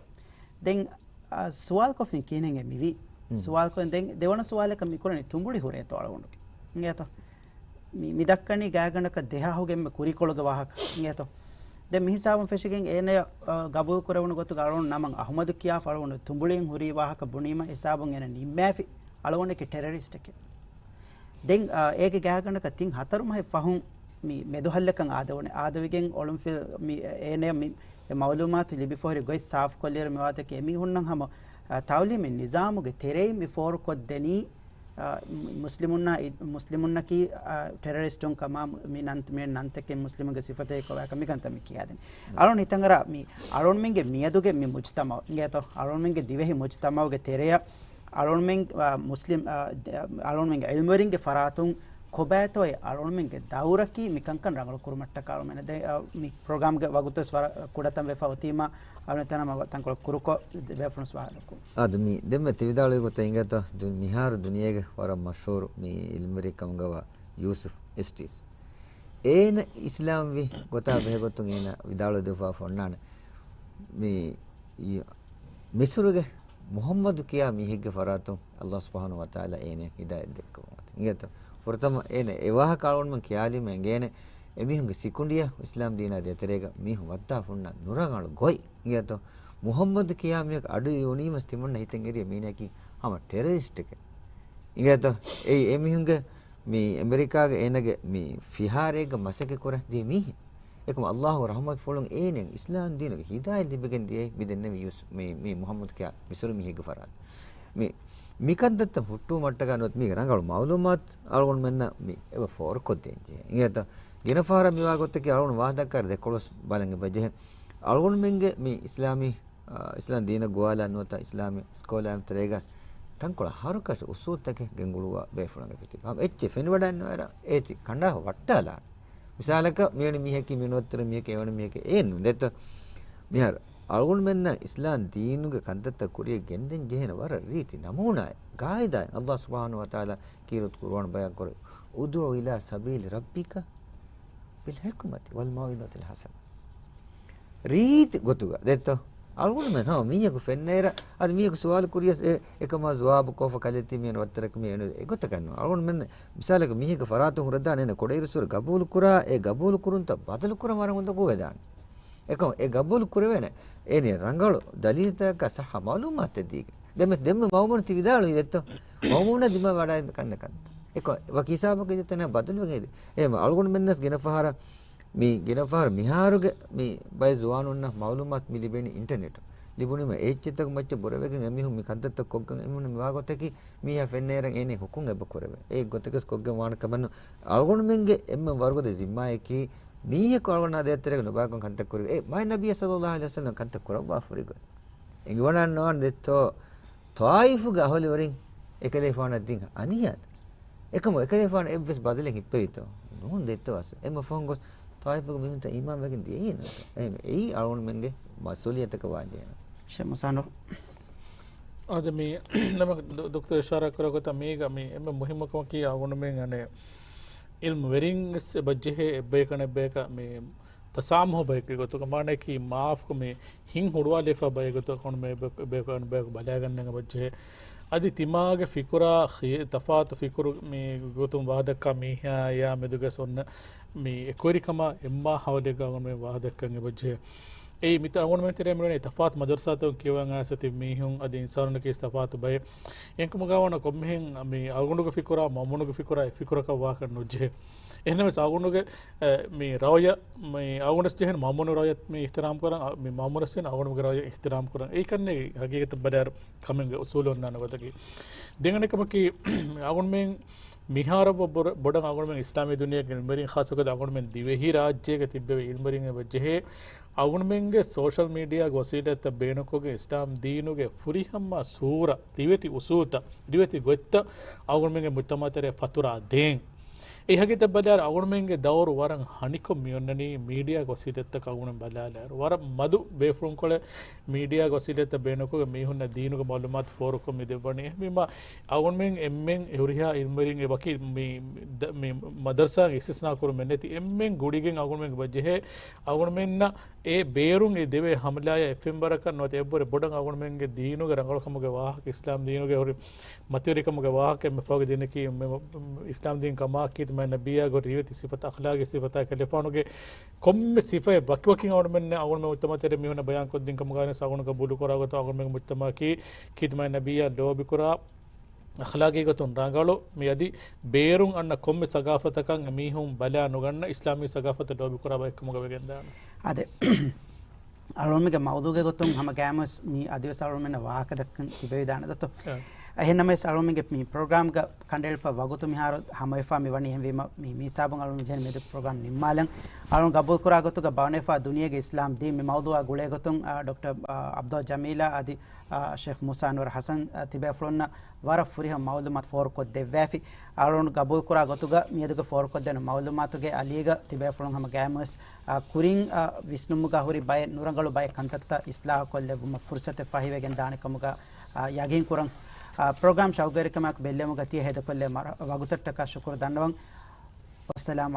ދެން، އާ، ސުވާލުކޮށްފިން ކިހިނެއް މިވީ؟ ހުން. ސުވާލުކޮށް ދެން ދެވަނަ ސުވާލަކަށް މި ކުރަނީ ތުނބުޅި ހުރޭތޯ އަޅުގަނޑުގެ؟ އިނގޭތޯ؟ މި، މި ދައްކަނީ ގާތްގަނޑަކަށް ދެހާހުގެ އެންމެ ކުރިކޮޅުގެ ވާހަކަ. އިނގޭތޯ؟ ދެން މިހިސާބުން ފެށިގެން އޭނަޔަށް، އާ، ގަބޫލު ކުރެވުނު ގޮތުގަ އަޅުގަނޑު ނަމަން އަޙްމަދު ކިޔާފަ އަޅުގަނޑު ތުނބުޅިއެއް ހުރީ ވާހަކަ ބުނީމަ ހިސާބުން އޭނަ ނިންމާފި އަޅުގަނޑަކީ ޓެރަރިސްޓެކޭ. ދެން، އާ، އޭގެ ގާތްގަނޑަކަށް ތިން ހަތަރު މަހެއް ފަހުން މި މެދުހައްލަކަށް އާދެވުނެ. އާދެވިގެން އޮޅުންފި-، މި އޭނަޔަށް މި އެ މައުލޫމާތު ލިބިފަހުރި ގޮތް ސާފުކޮށްލިއިރު މިވާތަކީ އެމީހުންނަށް ހަމަ، އާ، ތައުލީމީ ނިޒާމުގެ ތެރެއިން މި ފޯރުކޮށްދެނީ، އާ، މު-، މުސްލިމުންނާ އި-، މުސްލިމުންނަކީ، އާ، ޓެރަރިސްޓުން ކަމާ މު-، މި ނަން-، މި ނަންތަކެއް މުސްލިމުންގެ ސިފަތަކެއް ކޮބާކަން މިކަންތައް މި ކިޔާދެނީ. އަޅުން ހިތަށް އަރާ މި އަޅުންމެންގެ މިއަދުގެ މި މުޖްތަމައު އިނގޭތޯ؟ އަޅުންމެންގެ ދިވެހި މުޖްތަމައުގެ ތެރެއަށް އަޅުންމެން، އާ، މުސްލިމް، އާ، ދެ-، އަޅުންމެންގެ ޢިލްމުވެރިންގެ ފަރާތުން ކޮބާތޯއޭ އަޅުންމެންގެ ދައުރަކީ މިކަންކަން ރަނގަޅު ކުރުމަށްޓަކާ އަޅުމެން ދެ-، އާ، މި ޕްރޮގްރާމްގެ ވަގުތުވެސް ވަރަށް ކުޑަތަން ވެފަ އޮތީމާ އަޅުމެން ތަނަމަ ތަންކޮޅެއް ކުރުކޮށް ބޭފުޅުން ސުވާލުކުރުން. އާދެ މި ދެންމެ ތި ވިދާޅުވި ގޮތަށް އިނގޭތޯ ދު-، މިހާރު ދުނިޔޭގެ ވަރަށް މަޝްހޫރު މި ޢިލްމުވެރި ކަމުގަވާ ޔޫސުފް އިސްޓީސް. އޭނަ އިސްލާމްވި ގޮތާ ބެހޭގޮތުން އޭނަ ވިދާޅުވެދެއްވާފަ އޮންނާނެ. މި މިސުރުގެ މުޙައްމަދު ކިޔާ މީހެއްގެ ފަރާތުން ﷲ ސުބްޙާނަހޫ ވަތަޢާލާ އޭނަ ހިދާޔަތް ދެއްކަމުން އޮތީ. އިނގޭތޯ؟ ފުރަތަމަ އޭނަ އެ ވާހަކަ އަޅުގަނޑުމެން ކިޔާލީމަ އެނގޭނެ އެމީހުންގެ ސިކުނޑިއަށް އިސްލާމް ދީނާ ދޭތެރޭގަ މީހުން ވައްދާފަ ހުންނަ ނުރަނގަޅު ގޮތް. އިނގޭތޯ؟ މުޙައްމަދު ކިޔާ މީހަކު އަޑު އިވުނީމަސް ތިމަންނަ ހިތަށް އެރި މީނައަކީ ހަމަ ޓެރަރިސްޓެކޭ. އިނގޭތޯ؟ އެއީ އެމީހުންގެ މި އެމެރިކާގެ އޭނަގެ މި ފިހާރައެއްގަ މަސައްކަތް ކުރަން ދިޔަ މީހެއް. އެކަމަ ﷲގެ ރަޙްމަތްފުޅުން އޭނައަށް އިސްލާމް ދީނުގެ ހިދާޔަތް ލިބިގެން ދިޔައީ މި ދެންނެވި ޔޫސް-، މި، މި މުޙައްމަދު ކިޔާ މިސުރު މީހެއްގެ ފަރާތުން. މި، މިކަންތައްތައް ހުއްޓުވުމަށްޓަކާ ނުވަތަ މީގެ ރަނގަޅު މައުލޫމާތު އަޅުގަނޑުމެންނަށް މި އެބަ ފޯރުކޮށްދޭން ޖެހޭ. އިނގޭތަ؟ ގިނަ ފަހަރަށް މިވާ ގޮތަކީ އަޅުގަނޑު ވާހަކަ ދައްކާ ދެކޮޅަސް ބަލަން އެބަ ޖެހޭ. އަޅުގަނޑުމެންގެ މި އިސްލާމީ އާ، އިސްލާމް ދީނަށް ގޮވާލާ ނުވަތަ އިސްލާމީ ސްކޯލާރުން ތެރޭގަސް ތަންކޮޅެއް ހަރުކަށި އުސޫލުތަކެއް ގެންގުޅުއްވާ ބޭފުޅުން އެކަކީ. ހަމަ އެއްޗެއް ފެނިވަޑައިންނަވާއިރަށް އޭތި ކަނޑާ ވައްޓާލާނެ. މިސާލަކަށް މިވެނި މީހަކީ މި ނުވަތަ މީހަކީ އެވެނި މީހަކީ އެއެއްނު ދެއްތޯ. މިހާރު އަޅުގަނޑުމެންނަށް އިސްލާމް ދީނުގެ ކަންތައްތައް ކުރިއަށް ގެންދަން ޖެހޭނެ ވަރަށް ރީތި ނަމޫނާއެއް. ގާއިދާއެއް ﷲ ސުބްޙާނަހޫ ވަތަޢާލާ ކީރިތި ޤުރުއާން ބަޔާން ކުރޭ، ادع إلى سبيل ربك بالحكمة والموعظة الحسنة. ރީތި ގޮތުގަ ދެއްތޯ؟ އަޅުގަނޑުމެން ހަމަ މީހަކު ފެންނައިރަށް، އަދި މީހަކު ސުވާލު ކުރިޔަސް އެ އެކަމާ ޖަވާބު ކޮށްފަ ކަލޭ ތި މީހުން ވައްތަރަކަށް މީ އެނު އެގޮތަކަށް ނޫން. އަޅުގަނޑުމެން މިސާލަކަށް މީހަކު ފަރާތުން ހުރެދާނެ އޭނަ ކުޑައިރުއްސުރެ ގަބޫލު ކުރާ، އެ ގަބޫލު ކުރުންތައް ބަދަލު ކުރަން ވަރަށް އުނދަގޫވެދާނެ. އެކަމަ އެ ގަބޫލު ކުރެވޭނެ އޭނަ ރަނގަޅު ދަލީލުތަކަކާ ސައްހަ މައުލޫމާތެއް ދީގެ. ދެންމެ، ދެންމެ މައުމޫނު ތި ވިދާޅުވި ދެއްތޯ؟ މައުމޫނަށް ދިމާވަޑައި ކަންނެ ކަން. އެކަ ވަކި ހިސާބަކަށް އިއްޒަތްތަނާ ބަދަލުވެގެން އެ އަޅުގަނޑުމެންނަސް ގިނަ ފަހަރަށް މި ގިނަ ފަހަރު މިހާރުގެ މި ބައެއް ޒުވާނުންނަށް މައުލޫމާތު މި ލިބެނީ އިންޓަރނެޓު. ލިބުނީމަ އެ އެއްޗެއްތަކު މައްޗަށް ބުރަވެގެން އެމީހުން މި ކަންތައްތައް ކޮށްގެން އެމީހުން މިވާގޮތަކީ މީހާ ފެންނައިރަށް އޭނަ ހުކުމް އެބަ ކުރެވޭ. އެ ގޮތަކަސް ކޮށްގެން ވާނެ ކަމެއް ނޫން. އަޅުގަނޑުމެންގެ އެންމެ ވަރުގަދަ ޒިންމާއަކީ މީހަކު އަޅުގަނޑާ ދޭތެރޭގަ ނުބައިކޮށް ކަންތައް ކުރެވޭ. އެ މާތް ނަބިއްޔާ ޞައްލައްލާހު ޢަލައިހި ވަސައްލަމް ކަންތައް ކުރައްވާފަ ހުރި ގޮތް. އެނގިވަޑަން ނުވާނެ ދެއްތޯ ޠާއިފުގެ އަހުލުވެރިން އެކަލޭފާނަށް ދިން އަނިޔާތަ؟ އެކަމު އެކަލޭފާނު އެއްވެސް ބަދަލެއް ހިއްޕެވިތޯ؟ ނޫން ދެއްތޯ އަސް. އެންމެ ފަހުން ގޮސް ޠާއިފުގެ މީހުންތައް އީމާންވެގެން ދިޔައީ ނޫންތޯ؟ އެހެން އެއީ އަޅުގަނޑުމެންގެ މަސްއޫލިއްޔަތަކަށް ވާންޖެހޭނެ. ޝޭޚް މުސާނު. އާދެ، މި ނަމަ ދު-، ދޮކްތަރު އިޝާރާތް ކުރާ ގޮތަށް މީގަ މި އެންމެ މުހިއްމު ކަމަކީ އަޅުގަނޑުމެން އަނެއް ޢިލްމުވެރިން ވެސް އެބަ ޖެހޭ، އެއްބަޔަކަށް އަނެއްބަޔަކަށް މި ތަސާމުހު ބަޔެއްގެ ގޮތުގަ، މާނައަކީ މާފު މި ހިތް ހުޅުވާލައިފަ ބައެއް ގޮތުގަ އަޅުގަނޑުމެން އެއްބަޔަކު އަނެއްބަޔަކު ބަލާގަންނަން އެބަ ޖެހޭ. އަދި ތިމާގެ ފިކުރާ، ތަފާތު ފިކުރު މި ގޮތުން ވާހަކަ ދައްކާ މީހާޔާ މެދުގަސް އޮންނަ މި އެކުވެރިކަމާ އެއްމާ ހަވަލެއްގަ އަޅުގަނޑުމެން ވާހަކަ ދައްކަން އެބަ ޖެހޭ. އެއީ މިތަ އަޅުގަނޑުމެން ތެރޭ މިވަނީ ތަފާތު މަދަރުސާތަކުން ކިޔަވަން އައިސް ތިބި މީހުން އަދި އިންސާނުންނަކީ ތަފާތު ބައެއް. އެހެންކަމުގަ ވަނަ ކޮންމެހެން މި އަޅުގަނޑުގެ ފިކުރާ މައުމޫނުގެ ފިކުރާ އެއް ފިކުރަކަށް ވާކަށް ނުޖެހޭ. އެހެންނަމަވެސް އަޅުގަނޑުގެ، އެ، މި ރައުޔަށް، މި އަޅުގަނޑަށް ޖެހޭނެ މައުމޫނު ރައުޔަށް މި އިޙްތިރާމް ކުރަން، އަ، މި މައުމޫނަށް ޖެހޭނެ އަޅުގަނޑުގެ ރައުޔަށް އިޙްތިރާމް ކުރަން. އެއީ ކަންނޭނގެ ހަގީގަތަށް ބަލާއިރު ކަމެއްގެ އުސޫލު އޮންނާނެ ގޮތަކީ. ދެން އަނެއް ކަމަކީ، އަޅުގަނޑުމެން މިހާރަށް ބޮ-، ބޮޑަށް އަޅުގަނޑުމެން އިސްލާމީ ދުނިޔޭގެ އިލްމުވެރިން ޚާއްޞަކޮށް އަޅުގަނޑުމެން ދިވެހި ރާއްޖޭގަ ތިއްބެވި އިލްމުވެރިން އެބަ ޖެހޭ އަޅުގަނޑުމެންގެ ސޯޝަލް މީޑިއާގެ ވަސީލަތްތައް ބޭނުންކޮށްގެން އިސްލާމް ދީނުގެ ފުރިހަމަ ސޫރަ، ރިވެތި އުސޫލްތައް، ރިވެތި ގޮތްތައް އަޅުގަނޑުމެންގެ މުޖްތަމަޢު ތެރޭ ފަތުރާ ދޭން. އެ ހަގީގަތަށް ބަލާއިރު އަޅުގަނޑުމެންގެ ދައުރު ވަރަށް ހަނިކޮށް މިއޮންނަނީ މީޑިއާގެ ވަސީލަތްތަކަށް އަޅުގަނޑު ބަލާލާއިރު. ވަރަށް މަދު ބޭފުޅުންކޮޅެއް މީޑިއާގެ ވަސީލަތްތައް ބޭނުންކޮށްގެން މީހުންނަށް ދީނުގެ މަޢުލޫމާތު ފޯރުކޮށް މި ދެއްވަނީ. އެހެންވީމަ އަޅުގަނޑުމެން އެންމެން އެ ހުރިހާ އިލްމުވެރިން އެ ވަކި މި ދ-، މި މަދަރުސާއަށް އިސްތިސްނާ ކުރުމެއް ނެތި އެންމެން ގުޅިގެން އަޅުގަނޑުމެން އެބަ ޖެހޭ އަޅުގަނޑުމެންނަށް އެ ބޭރުން އެ ދެވޭ ހަމަލާޔާ އެއްފެންވަރަކަށް ނުވަތަ އެއްވަރެއް ބޮޑަށް އަޅުގަނޑުމެންގެ ދީނުގެ ރަނގަޅުކަމުގެ ވާހަކަ، އިސްލާމް ދީނުގެ ހުރި މަތިވެރިކަމުގެ ވާހަކަ އެންމެ ފަހުގެ ދިނަކީ މެ-، އިސްލާމް ދީން ކަމާ ކީރިތި މާތް ނަބިއްޔާގެ ހުރި ރިވެތި ސިފަތައް، އަޚްލާގީ ސިފަތައް، ކަލޭފާނުގެ ކޮންމެ ސިފައެއް ވަކިވަކިން އަޅުގަނޑުމެން އަޅުގަނޑުމެން މުޖްތަމަޢު ތެރޭ މީހުންނަށް ބަޔާންކޮށްދިން ކަމުގައި ވެސް އަޅުގަނޑު ގަބޫލުކުރާ ގޮތަށް އަޅުގަނޑުމެންގެ މުޖްތަމަޢަކީ ކީރިތި މާތް ނަބިއްޔާ ލޯބިކުރާ، އަޚްލާގީ ގޮތުން ރަނގަޅު، މި އަދި ބޭރުން އަންނަ ކޮންމެ ސަގާފަތަކަށް މީހުން ބަލާ ނުގަންނަ އިސްލާމީ ސަގާފަތަށް ލޯބިކުރާ ބައެއްކަމުގަ ވެގެންދާނެ. އާދެ، އަޅުގަނޑުމެންގެ މައުޟޫގެ ގޮތުން ހަމަ ގައިމުވެސް މި އަދިވެސް އަޅުގަނޑުމެންނަށް ވާހަކަ ދައްކަން ތިބެވިދާނެ ދަތު. އެ. އެހެންނަމަވެސް އަޅުގަނޑުމެންގެ މި ޕްރޮގްރާމްގަ ކަނޑައެޅިފަ ވަގުތު މިހާރު ހަމަވެފަ މި ވަނީ. އެހެންވީމަ މި މީސާބުން އަޅުގަނޑު މި ޖެހެނީ މެދު ޕްރޮގްރާމް ނިންމާލަން. އަޅުގަނޑު ގަބޫލުކުރާ ގޮތުގަ ބައުނެފާ ދުނިޔޭގެ އިސްލާމް ދީން މި މައުޟޫއާ ގުޅޭ ގޮތުން، އާ، ޑޮކްޓަރ، އާ، ޢަބްދުﷲ ޖަމީލާ އަދި، އާ، ޝޭޚް މޫސާ އަންވަރު ޙަސަން، އާ، ތިބޭފުޅުންނަށް ވަރަށް ފުރިހަމަ މަޢުލޫމާތު ފޯރުކޮށްދެއްވާފި. އަޅުގަނޑު ގަބޫލުކުރާ ގޮތުގަ މިއަދުގެ ފޯރުކޮށްދޭނު މަޢުލޫމާތުގެ އަލީގަ ތިބޭފުޅުން ހަމަ ގައިމުވެސް، އާ، ކުރިން، އާ، ވިސްނުމުގަ ހުރި ބައެއް ނުރަނގަޅު ބައެއް ކަންތައްތައް އިޞްލާޙުކޮށްލެއްވުމަށް ފުރުޞަތެއް ފަހިވެގެން ދާނެ ކަމުގަ، އާ، ޔަގީން ކުރަން. އާ، ޕްރޮގްރާމް ޝައުގުވެރިކަމާއެކު ބެއްލެވުމުގަ ތިޔަ ހޭދަކޮށްލެވޭ މަރ-، ވަގުތަށްޓަކާ ޝުކުރު ދަންނަވަން. ވައްސަލާމު